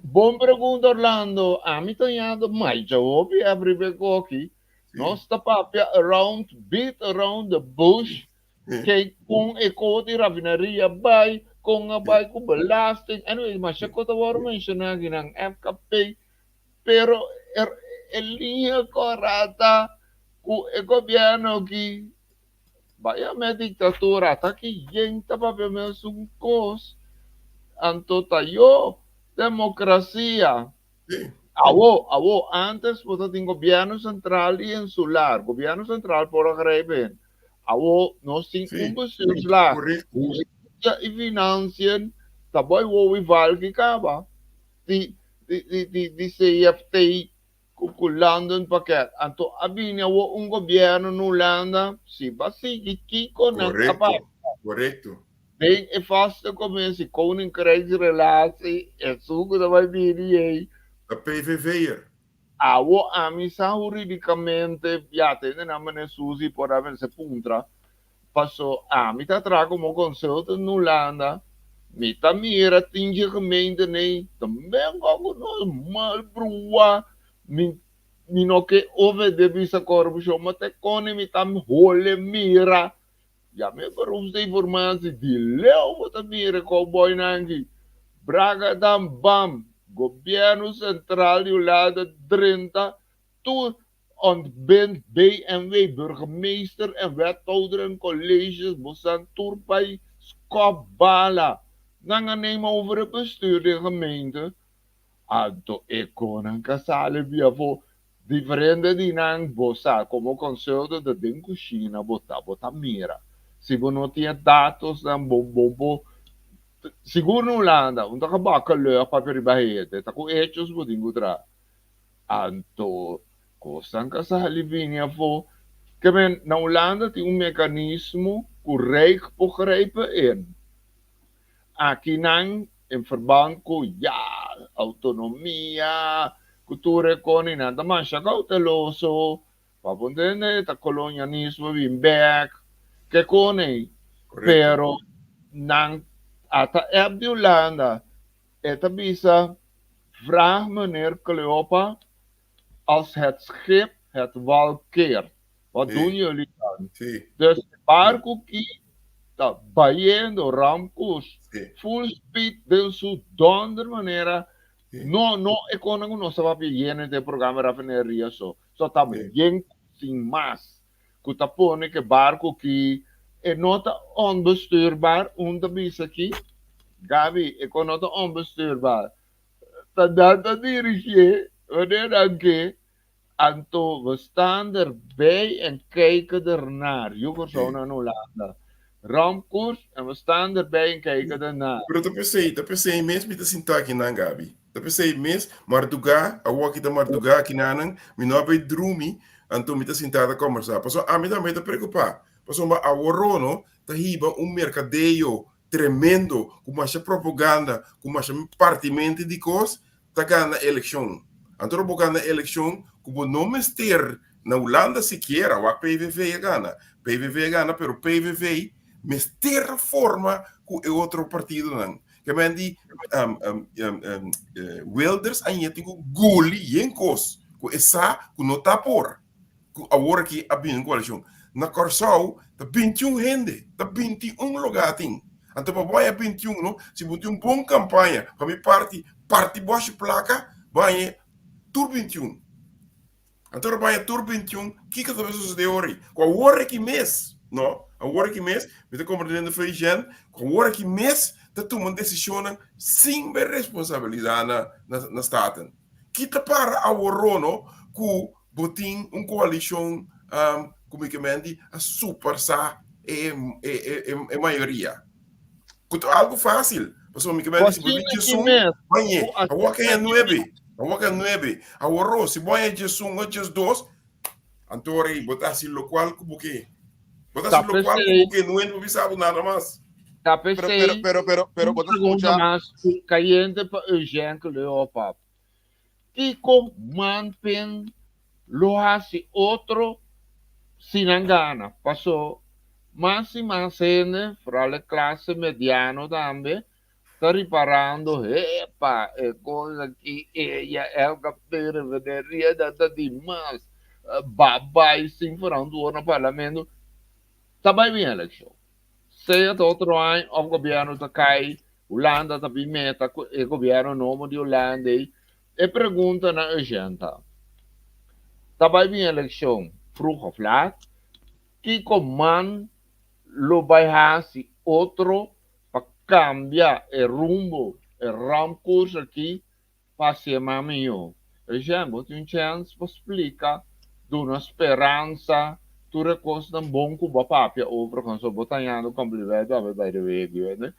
Bon pregunta Orlando, ami ta yando maicha hopi abri be koki. Nos ta papia around, beat around the bush, ke kon e ko di rafineria bai, kon a bai ku belasting, anyway masha ko ta wòrdu menshoná akinan, FKP, Pero e liña kora ta ku e gobièrnu aki bai a me diktatura ta ki yen ta papia mesun kos anto ta yo demokrasia. Awo awo antes bo ta tin gobièrnu sentral i insular gobièrnu sentral por a grijp in awo nos tin un bestuurslaag hustisia i financiën ta bai wowi valki kaba. Di di di di di CFT ku ku landenpakket. Anto a bini awor un gobièrnu na Hulanda si ba sigui kiko nan a Korekto, papia. korekto. Den e vaste commissie Koninkrijksrelatie esun ku ta bai bini ei. Ta PVV'er. Awo ami sa huridicamente, ya tende nan mene Suzy por a mester puntra, paso ami ta traha como consultant na Hulanda, mi ta mira tin dje gemeente nei ta menga cu nos mal brua, mi mi no ke ofende bisa corupcion, ma te cone mi ta hole mira Ya mi beroepsdeformatie di leu bo ta mira e cowboynan aki. Bragadam bam, Gobierno Central di Hulanda drenta tur ontbind BMW, burgemeester en wethouder en colleges bo san tur bay skop bala. Nan a neem over e bestuur den gemeente. Anto e konan ka sali bia afó. Diferente di nan, bo sa, komo consultant ta den kushina bo ta, bo ta mira. Si bo no tin e datosnan bo bo bo sigur na Hulanda un ta kabaka lug papia riba hende, ta ku hechos bo tin ku traha. Anto kosnan ka sali bini afó. Ke men na Hulanda tin un mekanismo ku Rijk por grijpen in. Akinan in verband ku ya autonomia ku tur e koninan ta masha kouteloso pa bo ntende ta kolonialismo bin bek ke kone pero nan ata app di Hulanda e ta bisa vraag meneer Cleopa als het schip het wal keert, wat doen jullie dan? Dus e barku ki ta bayendo ramkoers full speed den su donder manera, no no e konan ku nos ta papia yena den e programa Rafineria so, so ta yen sin mas ku ta pone ku e barku ki e no ta onbestuurbaar, un ta bisa ki Gaby e kon no ta onbestuurbaar, Ta nan ta dirigié wanneer nan ke. Anto we staan erbij en kijken ernaar. Yu Kòrsou na Hulanda. Ramkoers en we staan erbij en kijken ernaar. Pero ta p'esei, ta p'esei mes mi ta sinta akinan, Gaby. Ta p'esei mes, mardugá, awor aki ta mardugá akinanan, mi no a bai drumi, anto mi ta sinta ta kòmbersá. Pasobra ami tambe ta preokupá. Pasobra aworó no ta hiba un merkadeo tremendo, ku masha propaganda, ku masha partimentu di kos, ta gana elekshon. Anto ora bo gana elekshon ku bo no mester na Hulanda sikiera wak PVV a gana. PVV a gana pero PVV mester forma ku e otro partidonan. Ke men di Wilders a yega tin ku guli yen kos ku e sa ku no ta por. Ku awor aki a bini un koalishon. Na Kòrsou ta bintiun hende, ta bintiun lugá tin. Anto pa bo haña bintiun no, si bo tin un bon kampaña, pa mi parti, parti bòshi plaka, bo haña tur bintiun. Anto ora bo haña tur bintiun, kiko ta bai sosodé awor ei? Ku awor aki mes, no, awor aki mes, mi ta komprendendo Feijèn, ku awor aki mes ta tuma desishonnan sin bai responsabilisá na na Staten. Ki ta para aworó no ku bo tin un koalishon ku mi ke menti a supersa e e mayoria. Ku ta algu fásil. Pasobra mi ke menti si bo tin djesun, bañ'é. Awor ke haña nuebe, awor ke haña nuebe. Aworó si bo haña djesun o djesdos, anto ora ei bo ta hasi lokual ku bo ke. Bo ta hasi lokual ku bo ke, no hende por bisa bo nada mas. Ta p'esei, un pregunta mas kayente pa Eugène Cleopa. Kiko manpen lo hasi otro si nan gana? Paso mas i mas hende, foral e klase mediano tambe, ta riparando, Hepa, e kos aki eya elka perveneria nan ta di mas babai sin verantwoord na parlamento. Ta bai bin elekshon. Sea ta otro aña of gobierno ta cay, Hulanda ta bin meta cu e gobierno nobo di Hulanda ey. E pregunta na Eugène ta, Ta bay bin eleccion vroeg of laat? Kico man lo bay haci otro pa cambia e rumbo, e ramkoers aki Pa hacié mas mihó. Eugène, bo tin un chèns pa splika, duna speransa, tur e kosnan bon ku bo a papia over kon so bo ta hañando komplimentu awe by the way, wende.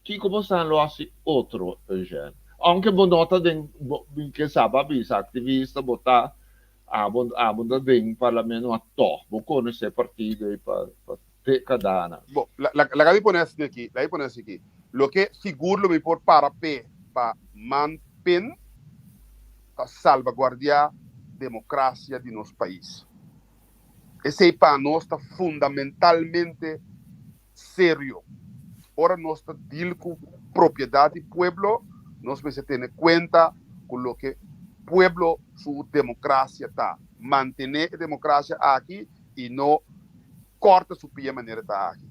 Kiko bo san lo hasi otro, Eugène? Ounke bo no ta den, bo mi ke sa bo a bisa aktivista bo ta, abo abo ta den parlamento ma tòg bo konosé partido ei pa pa dekadanan. Bo, laga mi pone asina aki, laga mi pone asina aki. Loke sigur lo mi por para p'e pa man pin ta salvaguardiá demokrasia di nos pais. Esei pa nos ta fundamentalmente serio. Ora nos ta deal ku propiedat di pueblo, nos mester tene kuenta ku loke pueblo su demokrasia ta. Mantené e demokrasia aki i no kòrta su pia manera ta aki.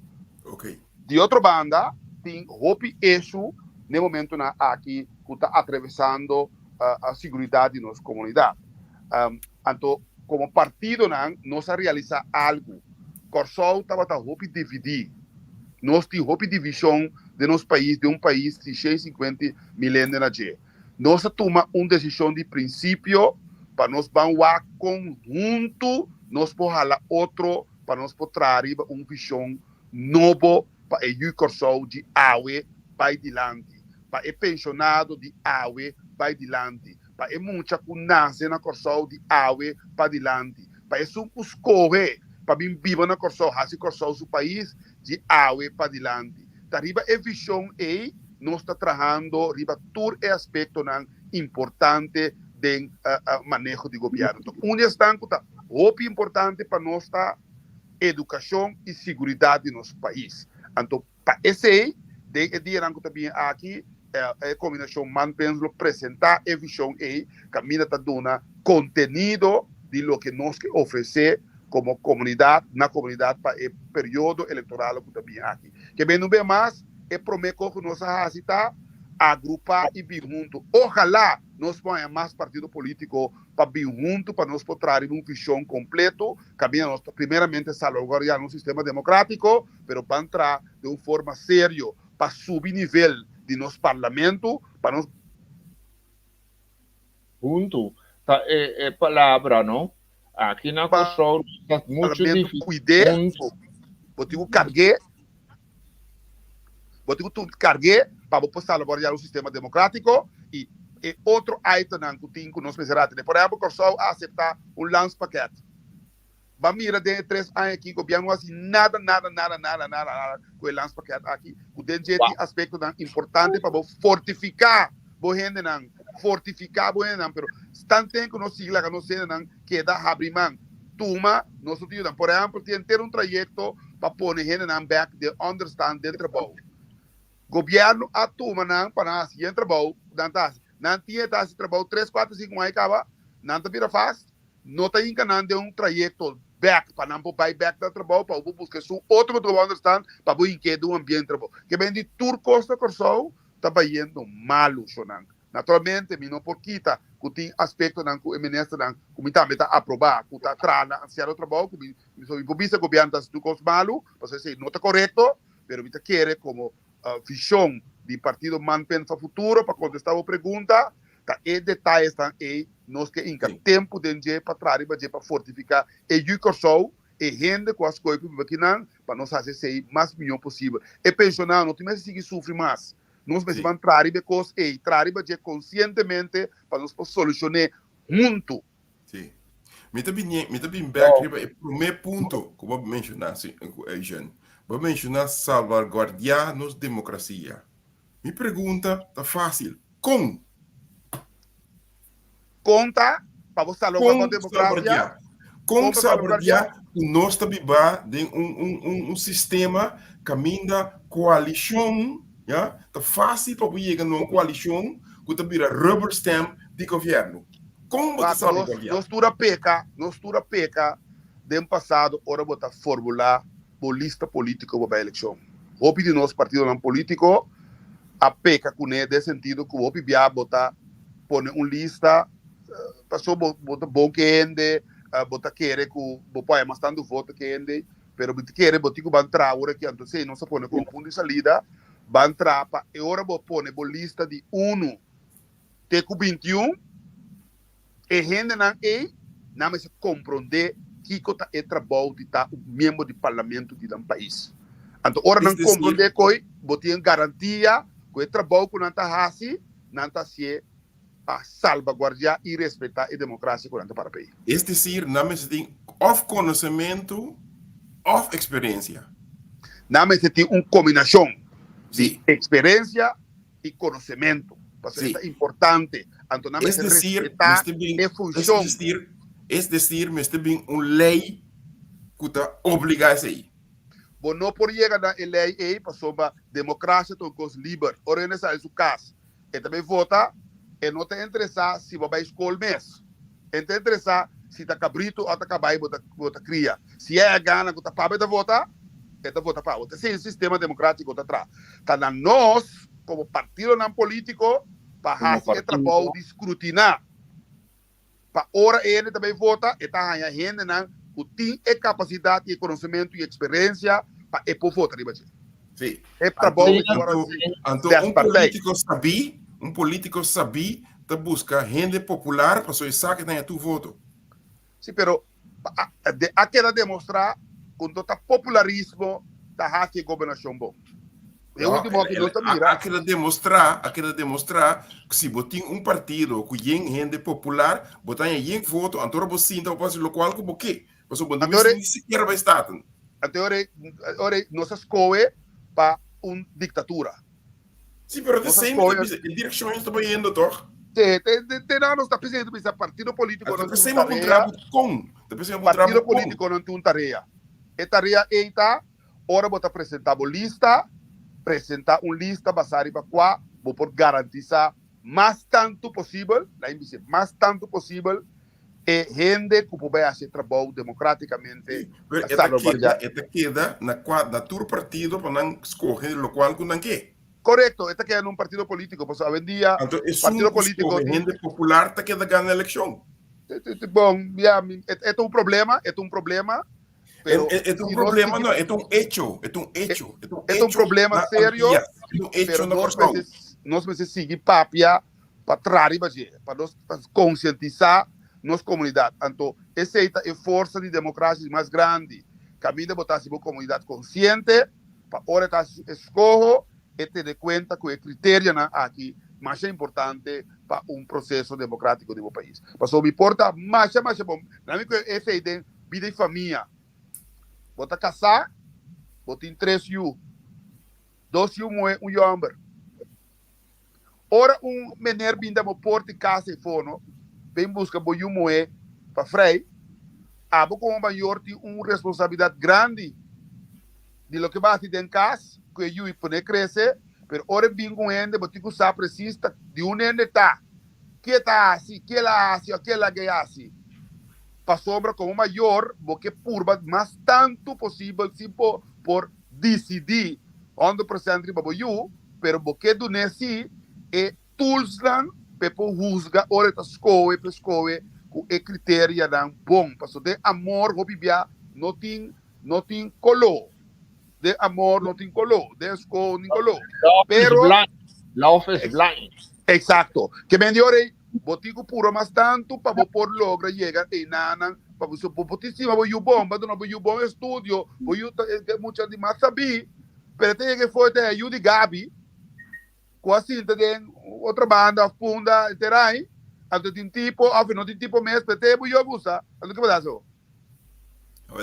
Di otro banda, tin hopi eshu n'e momentonan aki ku ta atravesando siguridat di nos komunidat. Anto, komo partidonan nos a realisá algu, Kòrsou tabata hopi dividí. Nos tin hopi divishon den nos pais, den un pais di shen sinkuenta mil hende na dje. Nos a tuma un desishon di prinsipio pa nos ban wak kon huntu nos por hala otro pa nos por traha riba un vishon nobo pa e yu Kòrsou di awe bai dilanti, pa e penshonado di awe bai dilanti, pa e mucha ku nase na Kòrsou di awe pa dilanti, pa esun ku skohe pa bin biba na Kòrsou, hasi Kòrsou su pais di awe pa dilanti. Ta riba e vishon ei nos ta trahando riba tur e aspektonan importante den maneho di gobièrnu. Un di esnan ku ta hopi importante pa nos ta edukashon i siguridat di nos pais. Anto pa esei den e dianan ku ta bini aki e kombinashon Man-Pens lo presentá e vishon ei kaminda ta duna kontenido di loke nos ke ofresé komo komunidat na komunidat pa e periodo elektoral ku ta bini aki. Ke bini un bes mas e promé kos ku nos a hasi ta agrupá i bin huntu. Ojalá nos por haña mas partido polítiko pa bin huntu pa nos por traha riba un vishon kompleto kaminda nos ta primeramente salvaguardiá nos sistema demokrátiko, pero ban traha den un forma serio pa subi nivel di nos parlamento pa nos. Huntu. Ta e palabra, no? Aki na Kòrsou ta muchu Parlamento difísil. kuid'é, bo tin ku karg'é, bo tin ku karg'é pa bo por salvaguardiá un sistema demokrátiko i e otro itemnan ku tin ku nos mester a tene. Por ehèmpel, Kòrsou a aseptá un landspakket. Ba mira den e tres aña aki gobièrnu no hasi nada, nada, nada, nada, nada, nada ku e landspakket aki, ku den dje tin aspektonan importante pa bo fortifiká bo hendenan, fortifiká bo hendenan, pero tanten ku nos sigui laga nos hendenan keda habri man, tuma nos no tin yudan. Por ehèmpel, tin henter un trayekto pa pone hendenan bèk den ònderstan den trabou. Gobièrnu a tuma nan pa nan hasi yen trabou ku nan ta hasi. Nan tin e ta hasi trabou tres, kuater, sinku aña kaba, nan ta bira fast. No ta hinka nan den un trayekto bèk pa nan por bai bèk na trabou pa bo buska esun otro ku ta understand pa bo hink'é den un ambiente trabou. Ke ben di tur kos na Kòrsou ta bayendo malu shonan. Naturalmente mi no por kita ku tin aspektonan ku e ministernan ku mi tambe ta aprobá ku ta traha na sierto trabou ku mi so mi por bisa gobièrnu ta hasi tur kos malu pasobra esei no ta korekto pero mi ta kere komo vishon di partido Man Pen pa Futuro pa kontestá bo pregunta Ta e detayesnan ei nos ke hinka tempu den dje pa traha riba dje pa fortifiká e yu Kòrsou, e hende ku a skohe pa biba kinan, pa nos hasi esei mas mihó posibel. E penshonado no tin mester sigui sufri mas. Nos mester ban traha riba e kos ei, traha riba dje konsientemente pa nos por solushon'é huntu. Sí. Mi ta bin, mi ta bin bek riba e promé punto ku bo menshoná, si, Eugene. Bo menshoná salvaguardiá nos demokrasia. Mi pregunta ta fásil, kon? Kon ta pa bo salvaguardiá demokrasia? Kon salvaguardiá ku nos ta bibá den un un un un sistema kaminda koalishon, ya, ta fásil pa bo yega na un koalishon ku ta bira rubber stamp di gobièrnu. Kon bo ta salvaguardiá? Nos tur a peka, nos tur a peka den pasado ora bo ta formulá bo lista polítiko pa bai elekshon. Hopi di nos partidonan polítiko a peka kuné den sentido ku hopi bia bo ta pone un lista paso bo bo ta bon ku e hende, bo ta kere ku bo por haña mas tantu voto ku e hende, pero bo ta kere bo tin ku ban traha ora aki. Anto esei nos a pone komo punto di salida, ban traha pa e ora bo pone bo lista di unu te ku bintiun, E hendenan ei nan mester komprondé kiko ta e trabou di ta un miembro di parlamento di nan pais. Anto ora nan komprondé koi, bo tin garantia ku e trabou ku nan ta hasi, nan ta hasié pa salbaguardiá i respetá e demokrasia ku nan ta para p'ei. Es desir, nan mester tin òf konosementu òf eksperensia. Nan mester tin un kombinashon di eksperensia i konosementu, pasobra e ta importante. Anto nan mester respetá e funshon. Es desir, mester bin un lei ku ta obligá esei. Bo no por yega na e lei ei pasobra demokrasia ta un kos liber. Ora hende sali su kas, e ta bai vota, e no ta interesá si bo a bai skol mes. E no ta interesá si ta kabritu òf ta kabai bo ta kria. Si e a gana ku ta pabia ta vota, e ta vota pa bo. Ta esei sistema demokratiko ta traha. Ta na nos komo partidonan politiko pa hasi e trabou di skrutiná pa ora e hende ta bai vota e ta haña hendenan ku tin e kapasidat i e konosementu i eksperensia pa e por vota riba dje. Sí. E trabou mester wòrdu Anto, hasi anto des un partij. polítiko sabí, un polítiko sabí ta buska hende popular pasobra e sa ke ta haña tur voto. Sí, pero A keda demostrá ku no ta popularismo ta hasi e gobernashon bon. E último aki nos ta mira. A keda demostrá, a keda demostrá ku si bo tin un partido ku yen hende popular, bo ta haña yen voto, anto ora bo sinta bo por hasi lokual ku bo ke. Pasobra bo no mester ni sikiera bai Staten. Anto ora nos a skohe pa un diktatura. Sí, pero the same ta bisa, e direccion ta bayendo toch? Te, te, te, te na nos ta pensando bisa partido político no tin un tarea. Con, partido político no tin un tarea. E tarea ei ta ora bo ta presenta bo lista, presenta un lista basá riba kua bo por garantisa mas tantu posibel, lain bisa mas tantu posibel e hende ku por bai hasi e trabou demokratikamente. Pero e ta keda, e ta keda na kua, na tur partido pa nan skohe lokual ku nan ke. Korekto, e ta keda na un partido polítiko, pasobra awendia Anto esun partido ku polítiko skohe tin hende popular ta keda gana elekshon. Bon, ya, e ta un problema, e ta un problema, pero E, e ta un si nos problema, sigui no, e ta un hecho, e ta un hecho, e ta un e ta un hecho problema na serio, Antillas, e ta un hecho pero na nos Kòrsou. mester nos mester sigui papia pa traha riba dje, pa nos pa konsientisá. nos komunidat. Anto esei ta e forsa di demokrasia di mas grandi. Kaminda bo ta hasi bo komunidat konsiente pa ora e ta hasi su eskoho e tene kuenta ku e kriterianan aki masha importante pa un proseso demokratiko di bo pais. Pasobra mi por ta masha masha bon. Na mi ku esei den bida di famia. Bo ta kasá, bo tin tres yu. Dos yu muhé, un yu hòmber. Ora un meneer bin den bo porta di casa ei fono, bin busca bo yu muhé pa frei, abo como mayor tin un responsabilidad grandi di loke bo a haci den cas cu e yu y pone crece, pero ora e bin cu un hende bo tin cu sa precies ta di un hende ta, ke ta haci, ke el a haci of ke el a gay haci. Pasobra como mayor bo ke purba mas tanto posibel sin bo por disidí 100% riba bo yu, pero bo ke dun'é sí e toolsnan pa e por husga ora e ta skohe pa e skohe ku e kriterianan bon. Pasobra den amor hopi bia no tin no tin koló. Den amor no tin koló, den skoho no tin koló. Love is Pero blind. Love is blind. Eksakto. Ke men di ora ei Bo tin ku pura mas tantu pa bo por logra yega einanan pa bo bo por tin stima bo yu bon, bo duna bo yu bon estudio, bo yu ta e mucha di mas sabí, pero e ta yega e for ta e yu di Gabi ku a sinta den otro banda òf punda e terai, anto tin tipo òf e no tin tipo mes, pero te bo yu a gusta, anto ke bo ta hasi bo?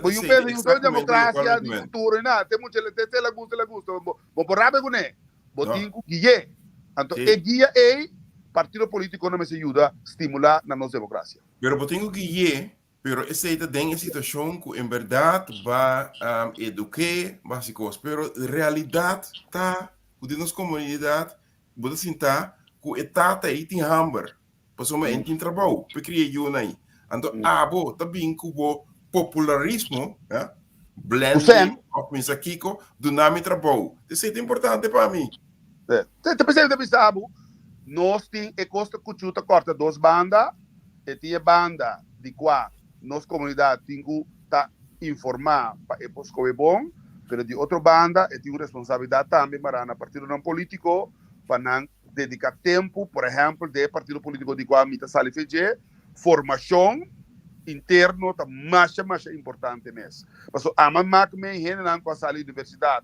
Bo yu pensa yu ta demokrasia di futuro i nada, te mucha te te la gusta la gusta, bo por rabia kuné. Bo tin ku gui'é. Anto e guia ei, partido polítiko no mester yuda stimulá na nos demokrasia. Pero bo tin ku gui'é, pero esei ta den e situashon ku en bèrdat ba eduk'é, ba hasi kos. Pero realidat ta ku den nos komunidat bo ta sinta ku e tata ei tin hamber. Pasobra e tin trabou pa kria e yunan ei. Anto abo ta bin ku bo popularismo, ya, blending of mi sa kiko, duna mi trabou. Esei ta importante pa mi. Te ta p'esei mi ta bisa bo, nos tin e kos ta kuchu ta kòrta dos banda, e tin e banda di kua nos komunidat tin ku ta informá pa e por skohe bon, pero di otro banda e tin un responsabilidat tambe mará na partidonan polítiko pa nan dedica tempo, por ehempel den e partido politico di cua mi ta sali fe dje, formacion interno ta masha masha importante mes. Pasobra ama mak men hendenan cu a sali universidad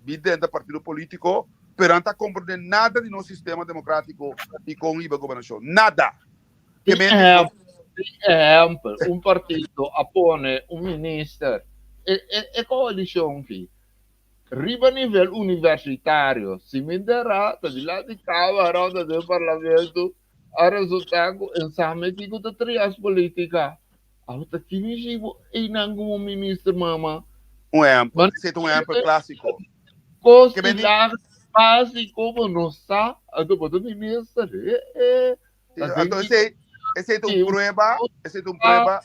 bin drenta partido politico, pero nan ta comprende nada di nos sistema democratico y con hiba gobernacion. Nada! Ke men di ehempel, un partido a pone un minister, e coalicion ki Riba nivel universitario, si mi dera ta dilanti camara ta den parlamento, a resulta cu ensame kico ta trias politica. Awo ta kimi si bo eynan como minister mama. Un ehempel, esey ta un ehempel clasico. Cos di laag basico bo no sa, anto bo ta minister, he he. Anto esey, esey ta un prueba, esey ta un prueba.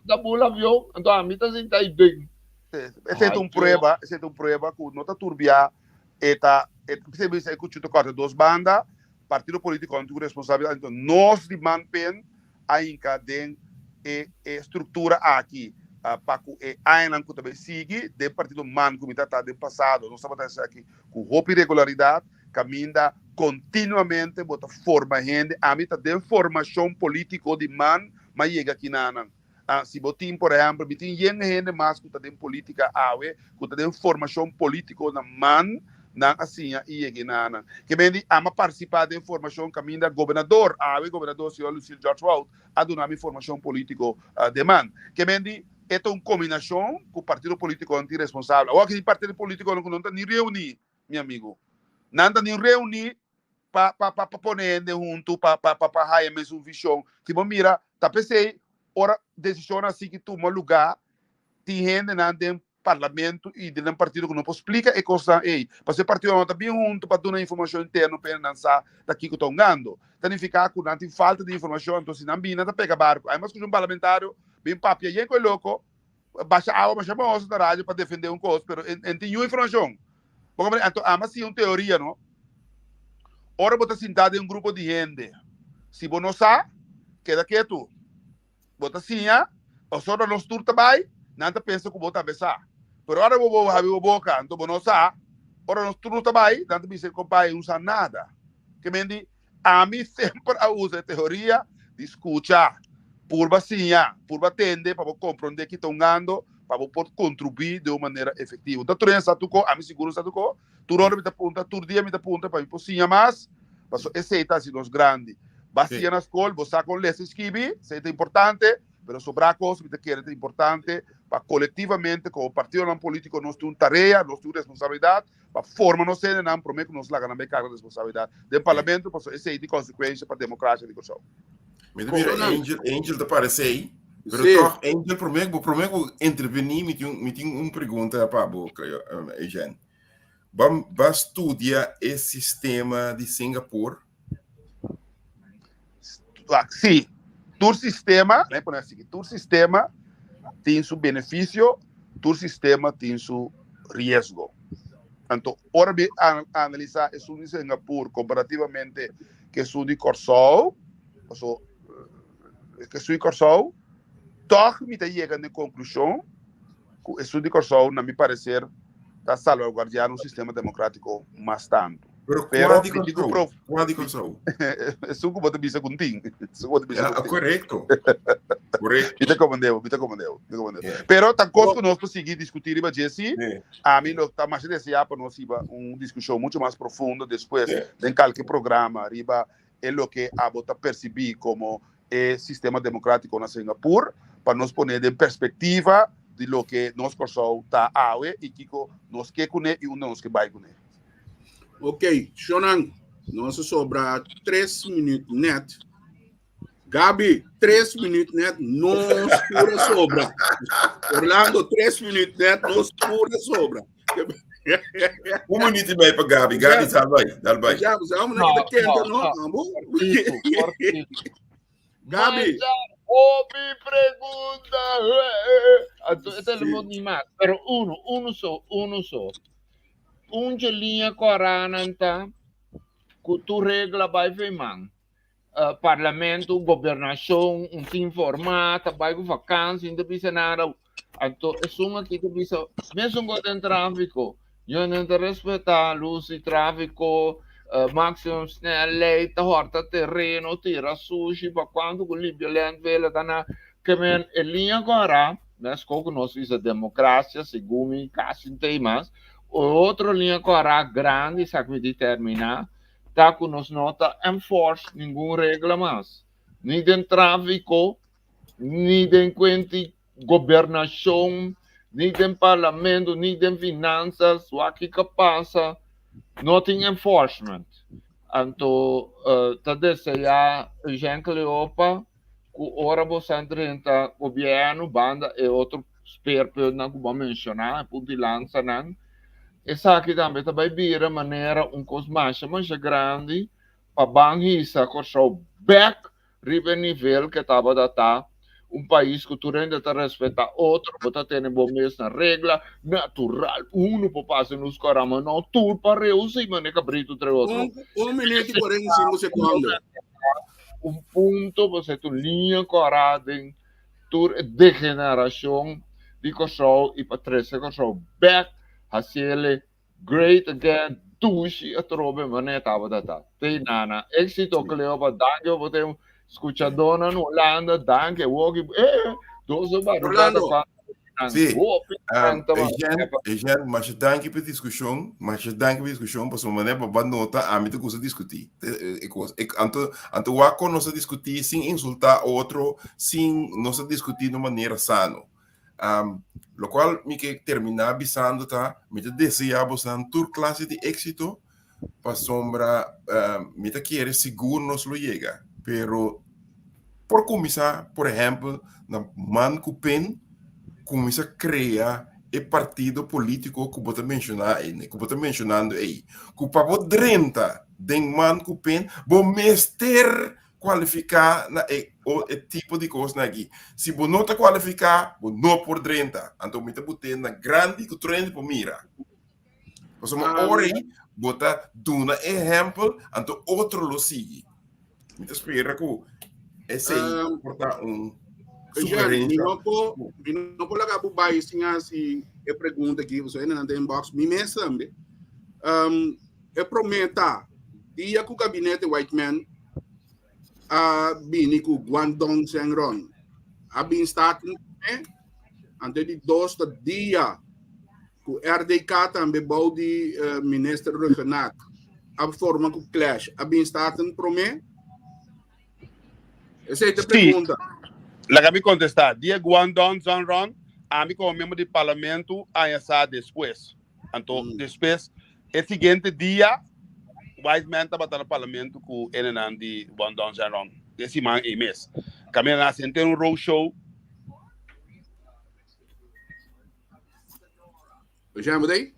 Ta bula avion, anto ami ta sinta ahí den. Esey ta un prueba, esey ta un prueba ku no ta turbia e ta, e ta bisa e kuchu ta kòrta dos banda, partido polítiko no tin ku responsabilidat, anto nos di Manpen a hinka den e e struktura aki pa ku e añanan ku ta bai sigui den partido man ku mi ta ta den pasado nos tabata esaki ku hopi regularidat. Kaminda kontinuamente bo ta forma hende. Ami ta den formashon polítiko di man m'a yega kinanan. Si bo tin, por ehèmpel, mi tin yen hende mas ku ta den polítika awe, ku ta den formashon polítiko na man nan a siña i yega enanan. Ke men di ami a partisipá den formashon kaminda gobernador, awe gobernador señor Lucille George Wout a duna mi formashon polítiko den man. Ke men di e ta un kombinashon ku partido polítikonan tin responsabel. Awor aki tin partido polítikonan ku no ta ni reuní mi amigo. Nan ta ni reuní pa pa pa pa pone hende huntu pa pa pa pa haya mesun vision. Si bo mira, ta p'esei ora desishonnan así ki tuma lugá, tin hendenan den parlamento i den nan partido ku no por splika e kosnan ei. Pasobra e partidonan no ta bin huntu pa duna informashon interno pa hendenan sa ta kiko ta hungando. Ta nifiká ku nan tin falta di informashon, anto si nan bini nan ta pega barku. Ademas ku un parlamentario bin papia yen ku e loko, basha awa masha bon na radio pa defende un kos, pero en tin yu informashon. Bo comprende? Anto ama si un teoria, no? Ora bo ta sintá den un grupo di hende, si bo no sa, keda ketu. Bo ta siña, pasobra nos tur ta bai, nan ta pensa ku bo tambe sa. Pero ora bo bo habri bo boka, anto bo no sa, ora nos tur no ta bai, nan ta bisa, kompai, no sa nada. Ke men di, ami semper a usa e teoria di skucha. Purba siña, purba tende pa bo komprondé ki ta ungando pa bo por kontribuí den un manera efektivo. Ta tur hende sa tur ko, ami sigur no sa tur ko. Tur ora mi ta puntra, tur dia mi ta puntra pa mi por siña mas, pasobra esei ta hasi nos grandi. Ba siña na skol, bo sa kon lesa i skibi, esei ta importante, pero sobrá kos mi ta kere ta importante pa kolektivamente komo partidonan polítiko nos tin un tarea, nos tin un responsabilidat pa forma nos hendenan promé ku nos laga nan bai karga responsabilidat den parlamento, pasobra esei tin konsekuensia pa demokrasia di Kòrsou. Mi ta mira Angel, Angel ta parece ei. Pero Sí. toch, Angel, promé, bo promé ku intervení, mi tin, mi tin un pregunta pa bo, creo, Eugène. Ba, ba studia e sistema di Singapore? Ah, sí, tur sistema, laat me pone así, tur sistema tin su beneficio, tur sistema tin su riesgo. Anto, ora mi analiza esun di Singapore comparativamente ku esun di Kòrsou, paso ku esun di Kòrsou, tòg mi ta yega na e konklushon ku esun di Kòrsou, na mi pareser, ta salvaguardiá nos sistema demokrátiko mas tantu. Pero Pero kua di mi tin ku Kòrsou? prof Kua di Kòrsou? esun ku bo ta bisa ku N tin. Esun ku bo ta bisa Ja, ku N tin. korekto. Korekto. Mi ta komprendé bo, mi ta komprendé bo, mi ta komprendé bo. Yeah. Pero ta kos ku nos por sigui diskutí riba dje sí. Yeah. Ami lo ta masha deseá pa nos hiba un diskushon muchu mas profundo despues Yeah. den kalke programa riba e loke abo ta persibí komo e sistema demokrátiko na Singapur, pa nos pone den perspektiva di loke nos Kòrsou ta awe i kiko nos ke kuné i unda nos ke bai kuné. Ok, shonnan, nos a sobra tres minüt nèt. Gabi, tres minüt nèt, nos tur a sobra. Orlando, tres minüt nèt, nos tur a sobra. Un minuut i mei pa Gabi. Gabi, dal bai, dal bai. Ja, pues vamos No, na kita kenta, no, no? no. Ambo? Cortico, cortico. Gabi. Manda hopi pregunta. Anto, e teléfono ni mas. Pero uno, uno so, uno so. Un liña kòrá ta ku tur regla bai for man. Parlamento, gobernashon, un tin formá, ta bai ku vakansi, no ta bisa nada. Anto esun aki ta bisa, mesun ku den tráfiko, yo no ta respetá lus di tráfiko, máksimo snelheid, ta hòrta tereno, tira sushi, pa kuantu ku limpia landfill ta na ke men e liña kòrá, meskos ku nos bisa demokrasia, segun mi kasi no ta mas, otro liña kòrá grandi, esaki mi di terminá, ta ku nos no ta enforce ningun regla mas, ni den tráfiko, ni den kuenti gobernashon, ni den parlamento, ni den finansas, wak kiko pasa, no tin enforcement. Anto ta deseá Eugène Cleopa ku ora bo sa drenta gobièrnu banda e otro speerpuntnan ku bo a menshoná, e punto di lansanan, Esaki tambe ta bai bira manera un kos masha masha grandi pa ban hisa Kòrsou bèk riba e nivel ke tabata ta, un pais ku tur hende ta respetá otro, bo ta tene bo mes na regla, natural unu por pasa nos kòrá ma no tur pareu si manera kabritu trae otro. Un, un minuut i 45 sekondo. Un punto, bo seta un liña kòrá den tur e degenerashon di Kòrsou i pa trese Kòrsou bèk hasiele great again dushi atrobe manera tabata ta. Te nana éxito Cleopa danki pa bo tin skuchadónan Hulanda danki awoki eh dos barugada Orlando. pa Sí. hopi Eugène, Eugène, masha danki pa e diskushon, masha danki pa e diskushon, pasobra manera bo a nota, ami ta gusta diskutí. E kos, e, anto, anto wak kon nos a diskutí sin insultá otro, sin nos a diskutí na un manera sano. Um, lokual mi ke terminá bisando ta, mi ta deseá bosan tur klase di éksito, pasobra uh, mi ta kere sigur nos lo yega, pero por kuminsá, por ehèmpel, na man ku pen, kuminsá krea e partido polítiko ku bo ta menshoná ei, ku bo ta menshonando ei, ku pa bo drenta den man ku pen, bo mester kualifiká na e e tipo di kosnan aki. Si bo no ta kualifiká, bo no por drenta. Anto mi ta bot'é na grandi ku tur hende por mira. Pasobra um, ora ei bo ta duna ehèmpel, anto otro lo sigui. Mi ta spera ku esei um, por ta un sugerencia. Mi no por, mi no por laga bo bai sin hasi e pregunta aki, pasobra hende nan ta inbox mi mes tambe. Um, e promé ta, dia ku gabinete Whiteman a bini ku Guangdong Zhengrong. A bin Staten promé, anto e di dos ta dia ku RDK tambe bou di minister Rhuggenaath a forma ku Clash. A bin Staten promé? Esei ta Sí. pregunta. Laga mi kontestá. Dia Guandong Zhang ami komo miembro di parlamento aña sa despues. Anto despues e siguiente dia Wiseman tabata na parlamento ku enenan di Guandong Zhang e siman ei mes. Kaminda nan a hasi henter un roadshow. Oye, bo dei?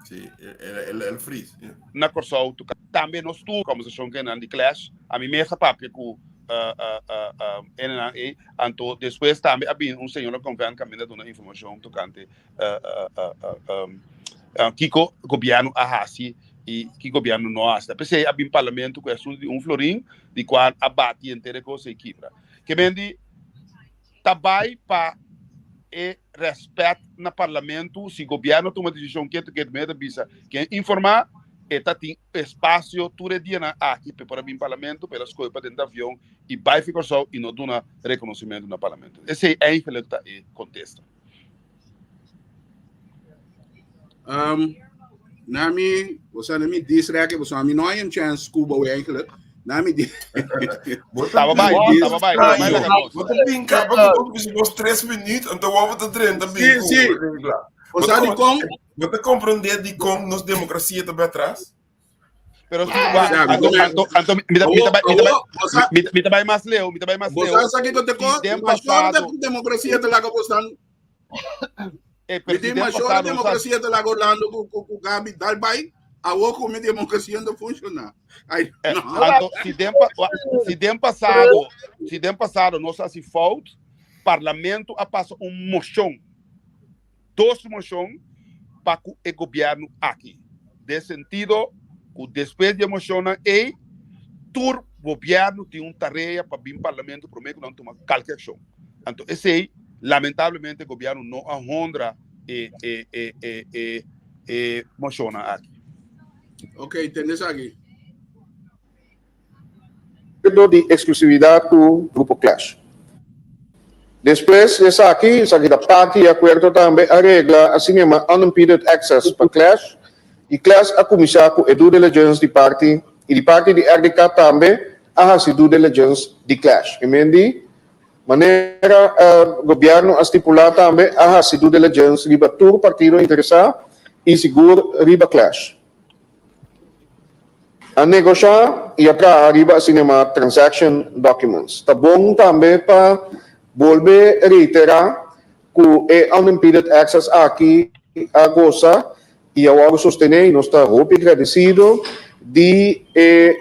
Sí, el, el, el freeze. Yeah. Na Kòrsou toka. Tambe nos tur kòmbersashon ku enan di Clash. Ami mes a papia ku uh, uh, uh, uh, enenan ei. Anto despues tambe a bini un señor na konvènt kaminda duna informashon tokante uh, uh, uh, uh, um, uh, kiko gobièrnu a hasi i kiko gobièrnu no a hasi. Ta p'esei a bin parlamento ku e asuntu di un florin, di kual a bati henter e kos ei kibra. Ke men di ta bai pa e rèspèt na parlamento, si gobièrnu tuma desishon ketu ketu mester ta bisa ken informá, e ta tin espasio tur e dianan aki pa e por a bin parlamento, pa el a skohe pa drenta avion i bai fi Kòrsou i no duna rekonosimentu na parlamento. Esei eigenlik ta e kontesta. Um, na mi, bosa na mi disrek, bosa mi no hay un chance Cuba we eigenlijk. Na mi di. Tava bai, tava bai, tava bai laga nos. Bo ta bin kaba ku bo bisa nos tres minuut, anto wou bo ta drenta bin Sí, sí. ku regla. Bosa di kon, Bo ta komprondé di kon nos demokrasia ta bai atras? Pero si, Ah, wa, sabe, anto, come- anto, anto, mi ta, mi ta bai, mi ta bai, Awo, bosa, mi, mi ta bai mas leu, mi ta bai mas leu. bosa sa kiko te ko, Si den mas pasado, democracia te laga bostan. eh, Mi pero si tin den mas pasado, nos a- democracia te laga Orlando ku ku ku Gabi dal bai. Awo ku mi democracia no funciona. Ai, Eh, no. anto, si den, pa, wa, si den pasado, si den pasado nos a hasi fout, parlamento a pasa un moshon dos moshon pa ku e gobièrnu aki, den sentido ku despues di e moshonnan ei, tur gobièrnu tin un tarea pa bin parlamento promé ku nan tuma kalke akshon. Anto esei lamentablemente gobièrnu no a honra e e e e e e moshonnan aki. Ok, tende esaki. Acuerdo di exclusividad cu Grupo Clash. Despues di esaki, esaki ta parti di e acuerdo tambe a regla asina yama unimpeded access pa Clash y Clash a cuminsa cu e due diligence di parti y di parti di RDK tambe a haci due diligence di Clash. E men di manera gobierno a stipula tambe a haci due diligence riba tur partido interesa y sigur riba Clash. A negoshá i a traha riba asina yamá transaction documents. Ta bon tambe pa bolbe reiterá ku e unimpeded access aki a gosa i a wòrdu sostené i nos ta hopi gradesido di e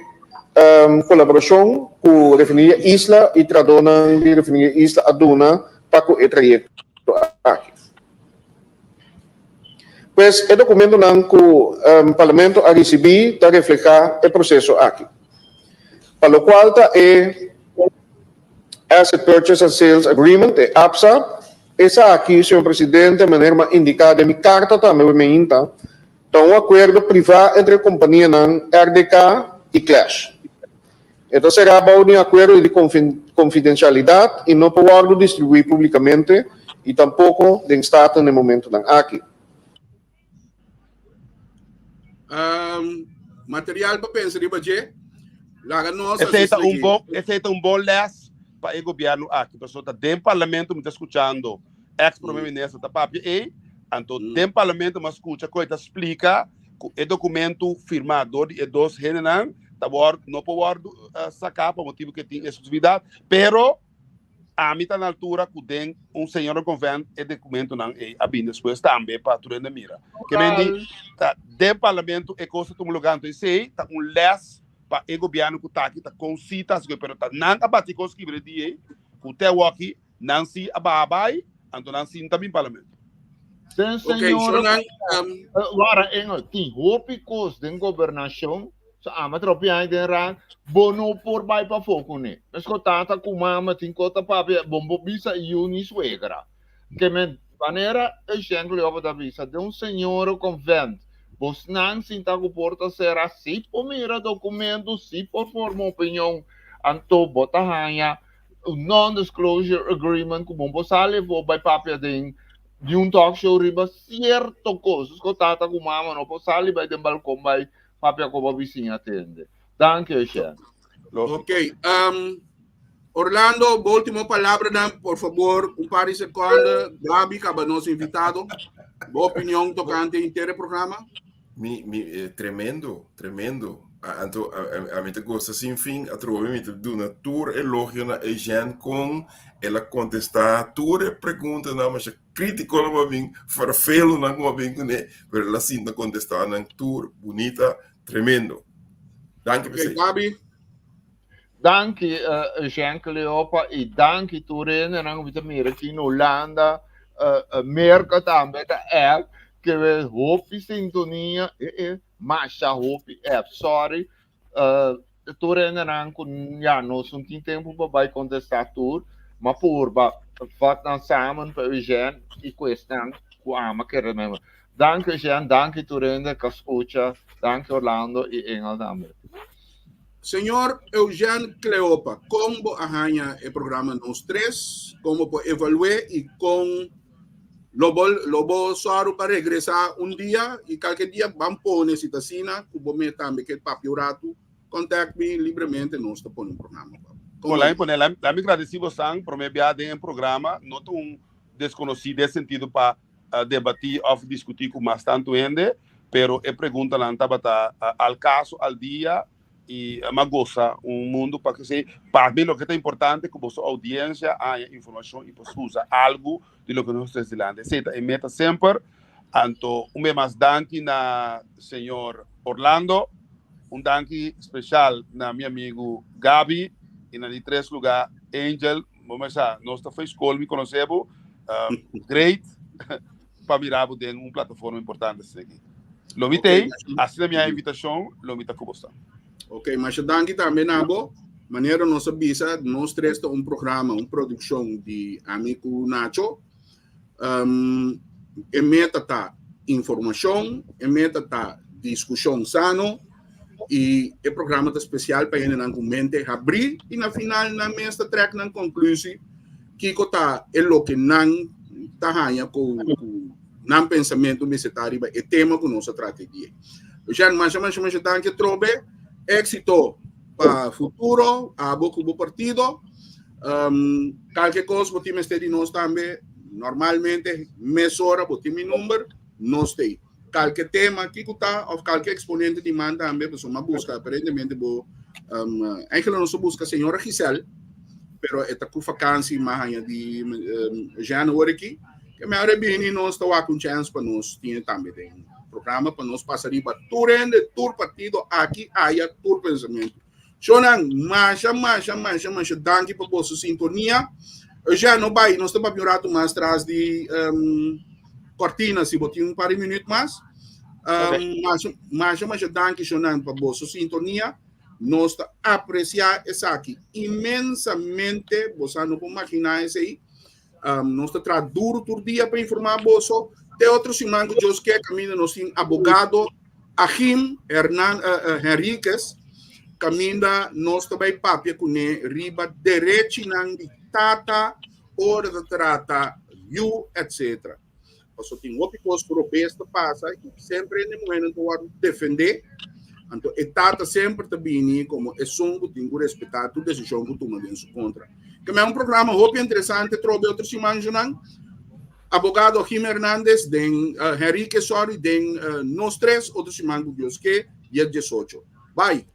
kolaborashon ku Refineria Isla i trahadónan di Refineria Isla a duna pa ku e trayekto aki. Pues e dokumentonan ku Parlamento a risibí ta reflehá e proseso aki. Pa lokual ta e Asset Purchase and Sales Agreement, e APSA, esaki, señor Presidente, manera mi a indiká den mi karta tambe awe meinta, ta un akuerdo privá entre e kompanianan RDK i Clash. E ta será bou di un akuerdo di konfidensialidat i no por wòrdu distribuí públikamente i tampoko den Staten na e momentunan aki. Material pa pensa riba dje. Laga nos Esei ta asistí un aki. bon, esei ta un bon les pa e gobièrnu aki, pasobra ta den parlamento mi ta skuchando ex prome minister ta papia ei, anto den parlamento mi a skucha ku e ta splika ku e dokumento firmá dor di e dos hendenan ta wòrdu, no por wòrdu saká pa motibu ku e tin eksklusividat, pero ami ta na altura ku den un señor konvènt e dokumentonan ei a bini despues tambe pa tur hende mira. Ke men di ta den parlamento e kos ta tuma lugá, anto esei ta un lès pa e gobièrnu ku ta aki ta kon si ta hasi, pero ta nan a bati kos kibra e dia ei ku te awoki Nan si a baha bai, anto nan sinta bin parlamento. Den Ok, señora, Shonan, um, wara Engel, tin hopi kos den gobernashon, so ama tropi aña den raad, bo no por bai pafó kuné. Mesko tata ku mama tin kos ta papia, bo no por bisa yu ni suegra. Ke men, manera Eushenko Lioba ta bisa, den un señora konvent, bosnan sinta ku porta sera, si por mira dokumento, si por forma opinion, anto bo ta haña. Un non-disclosure agreement ku bo por sali afó bai papia den di un talk show riba sierto kos. Ku tata ku mama no por sali bai den balkon bai papia ku bo bisiña tende. Danki, Eugène. Ok. Orlando, bo último palabranan, por fabor, un par di sekonde. Gabi, kaba nos invitado. Bo opinion tokante henter e programa? Mi, tremendo, tremendo. Anto, ami ta gosta sin fin, atrobe mi ta duna tur elogio na Eugène kon el a kontestá tur e preguntanan masha krítiko nan ku a bin, ferfelu nan ku a bin kuné, pero el a sinta kontestá nan tur bunita, tremendo. Danki p'esei. Gabi. Danki, Eugène Cleopa, i danki tur hendenan ku mi ta mira aki na Hulanda, Merka tambe ta app, ke we hopi sintonia, masha hopi app, sorry, tur hendenan ku ya nos no tin tempu pa bai kontestá tur, ma purba vat nan samen pa Eugène i ku esnan ku ama kere remember. Danki, Eugène, danki tur hende ku a skucha, danki Orlando i Engel tambe. Señor Eugène Cleopa, kon bo a haña e programa Nos Tres? Kon bo por evalu'é i kon lo bo lo bo sòru pa regresá un dia i kalke dia ban pone si ta asina ku bo mes tambe ke papia un ratu, contact mi libremente, nos ta pone un programa pa bo. Bon, laat mi pone, laat mi gradisí bosan promé bia den e programa. No ta un deskonosí den sentido pa debatí òf diskutí ku mas tantu hende, pero e preguntanan tabata al kaso, al dia i m'a gosa un mundu pa esei. Pa mi loke ta importante ku boso oudiensia haña informashon i por usa algu di loke nos ta trese dilanti. Esei ta e meta semper. Anto un bes mas danki na señor Orlando, un danki speshal na mi amigu Gaby i na di tres lugá Angel. Bo mesa, nos ta fei skol, mi konosé bo. Great pa mira bo den un plataforma importante asina aki. Lo mi t'ei, asina mi a invitashon, lo mi ta ku bo sta. Ok, masha danki tambe na bo. Manera nos a bisa, Nos Tres ta un programa, un produkshon di ami ku Nacho. E meta ta informashon, e meta ta diskushon sano i e programa ta spesial pa hendenan ku mente habrí i na final nan mes ta trèk nan konklusi kiko ta e loke nan ta haña ku nan pensamentu mester ta riba e tema ku nos a trata e dia. Jean, masha masha masha danki atrobe. Éksito pa futuro, abo ku bo partido. Kalke kos bo tin mester di nos tambe, normalmente mesora bo tin mi number, nos ta ei. Kalke tema kiko ta òf kalke eksponente di man tambe, pasobra mi a buska aparentemente bo, eigenlijk nos a buska señora Giselle, pero e ta ku vakansi mi a haña di Jean awor aki. Ke mehor e bini nos ta wak un chèns pa nos tin e tambe den programa pa nos pasa riba tur hende, tur partido, aki, aya, tur pensamentu. Shownan, masha, masha, masha, masha danki pa boso sintonia. Eugène, no bai, nos ta papia un ratu mas tras di cortina, si bo tin un par di minuut mas. Masha, masha, masha danki, shownan, pa boso sintonia. Nos ta apresiá esaki inmensamente, boso no por maginá esei. Nos ta traha duro tur dia pa informá boso. Te otro siman ku Dios ke, kaminda nos tin abogado Achim Hernan Henriquez, kaminda nos ta bai papia kuné riba derechinan di tata ora ta trata yu etcetera. Pasobra tin hopi kos ku robes ta pasa i semper hende muhénan ta wòrdu defendé. Anto e tata semper ta bini komo esun ku tin ku respetá tur desishon ku tuma den su kontra. Kemey un programa hopi interesante trobe otro siman Jonan. Abogado Jim Hernandez den Henrique sorry den Nos Tres otro siman ku Dios ke dia diesocho. Bye.